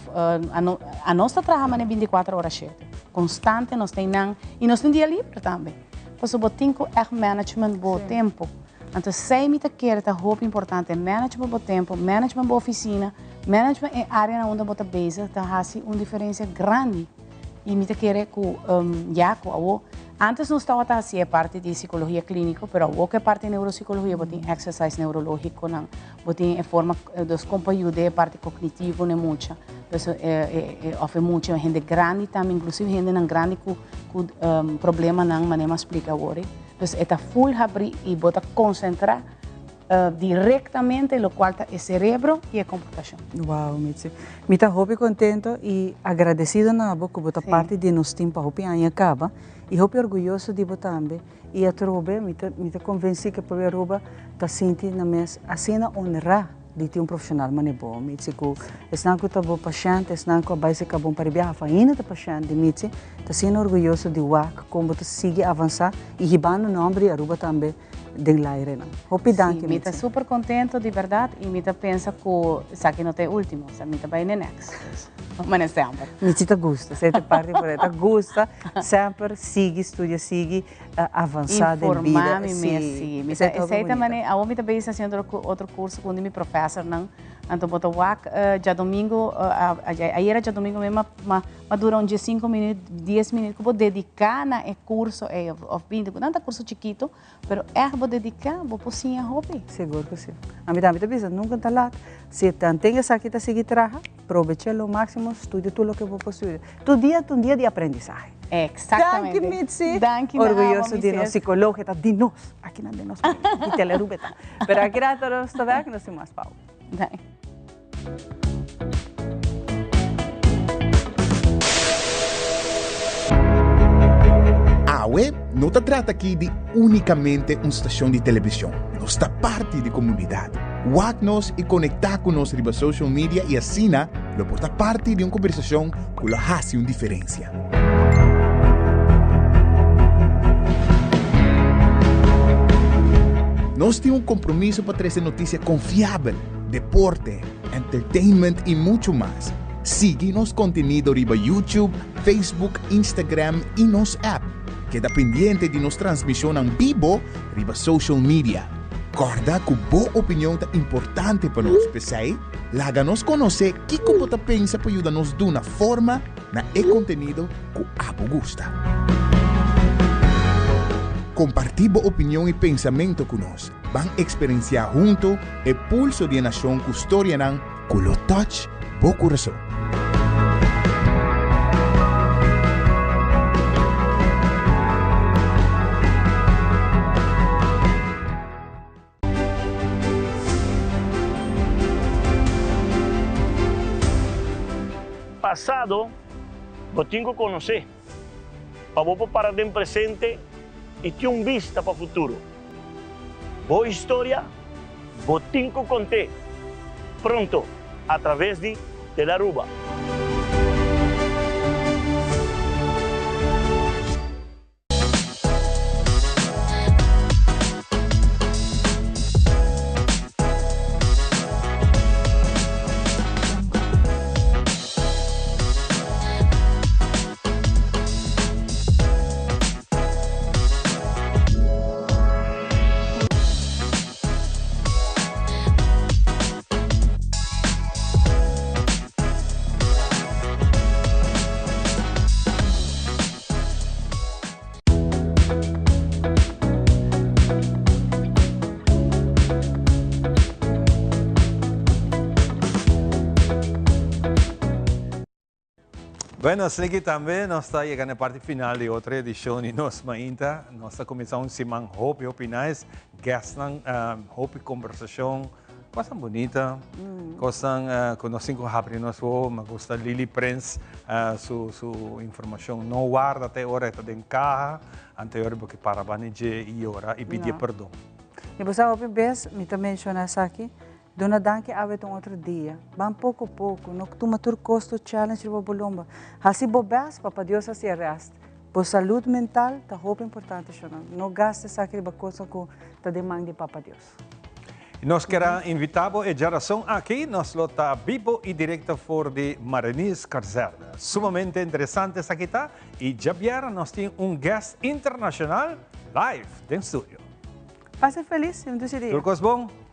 anos ta traha mane binticuatro ora shete. Constante nos ta einan y nos tin dia liber tambe. Pasobra bo tin cu echt management bo tempo. Anto esey mi ta kere ta hopi importante, management bo tempo, management bo oficina, management e areanan unda bo ta bezig ta haci un diferencia grandi. Y mi ta kere cu ya cu awo, antes nos tabata haci e parti di psicologia clinico, pero awo cu e parti di neuropsicologia bo tin exercise neurologiconan, bo tin e forma dus con pa yuda e parti cognitivo n'e mucha, pues of e mucha, hende grandi tambe, inclusive hendenan grandi cu cu problemanan manera mi a splica awor. Dus e ta full habri y bo ta concentra. Directamente locual ta e cerebro y e comportacion. Wow Mitzi. Mi ta hopi contento y agradecido na bo cu bo ta parti di nos team pa hopi aña caba y hopi orguyoso di bo tambe y atrobe mi ta mi ta convenci cu pueblo Aruba ta sinti na mes asina honra di tin un profesional mane bo Mitzi cu esnan cu ta bo pashent esnan cu a bay seca bon pa ribiaha of ainda ta pashent di Mitzi ta asina orguyoso di wak con bo ta sigui avansa y hibando nomber di Aruba tambe den lairenan. Hopi danki Sí, mi ta Mitzi. super contento di berdad y mi ta pensa cu esaki no ta e ultimo, osea mi ta bay n'e next. Mane semper. Mitzi ta gusta, esei ta parti por e ta gusta semper sigui studia, sigui avansa den bida. Informa mi mes, sí. Mi ta, Esei ta hopi esei ta bunita. mane, awor mi ta bezig haciendo otro curso cu un di mi profesornan, anto bo ta wak djadomingo, ayera djadomingo mi ma Ma dura un diesinco minuut, dies minuut cu bo dedica na e curso ey of binti, cu nan ta curso chikito, pero echt bo dedica, bo por siña hopi. Sigur cu si. Ami tambe ta bisa, nunca ta laat. Si tanten esaki ta sigui traha, probecha lo maximo, studia tur loke bo por studia. Tur dia ta un dia di aprendizahe. Exactamente. Danki Mitzi. Danki na abo, Orguyoso di nos Mises. psicologo, ta di nos. Aki nan den nos medio. Di Telearuba e ta. Pero aki rato nos ta bek, nos tin mas pau. Danki. Awe no ta trata aki di únikamente un stashon di televishon, nos ta parti di komunidat. Wak nos i konektá ku nos riba social media i asina lo por ta parti di un kombersashon ku lo hasi un diferensia. Nos tin un kompromiso pa trese notisia konfiabel, deporte, entertainment y mucho mas. Sigui nos contenido riba YouTube, Facebook, Instagram y nos app. Keda pendiente di nos transmisionnan bibo riba social media. Corda cu bo opinion ta importante pa nos, p'esey laga nos conoce kico bo ta pensa pa yuda nos duna forma na e contenido cu abo gusta. Comparti bo opinion y pensamento cu nos. Ban eksperensiá huntu e pulso di e nashon ku storianan ku lo touch bo kurason. Pasado bo tin ku konosé pa bo por para den presente i tin un bista pa futuro. Bo historia. Bo tin cu cont'é pronto a traves di Telaruba. Bueno, asina tambe nos ta yegando na e parti final di otro edicion di Nos Mainta. Nos ta cuminsa un siman hopi, hopi nice. Guestnan, hopi conversacion, cosnan bunita, cosnan cu nos tin cu habri nos wowo. Mi gusta Lily Prins su, su informacion. No warda te ora e ta den caha, ante ora bo ke para bani dje y yora y pidi e perdon. Mi bo sa hopi bes mi ta menciona esaki, Duna danki awe ta un otro dia. Ban poko poko, no tuma tur kos tur challenge riba bo lomba. Hasi bo best pa pa Dios hasi e rest. Bo salud mental ta hopi importante shornan. No gasta esaki riba kosnan ku ta den man di Papa Dios. Y nos kier a invita bo e djarason aki, nos lo ta bibo y directo for di Mariniers Kazerne. Sumamente interesante esaki ta y djabièrnè nos tin un guest internacional live den studio. Pasa felis y un dushi dia. Tur kos bon.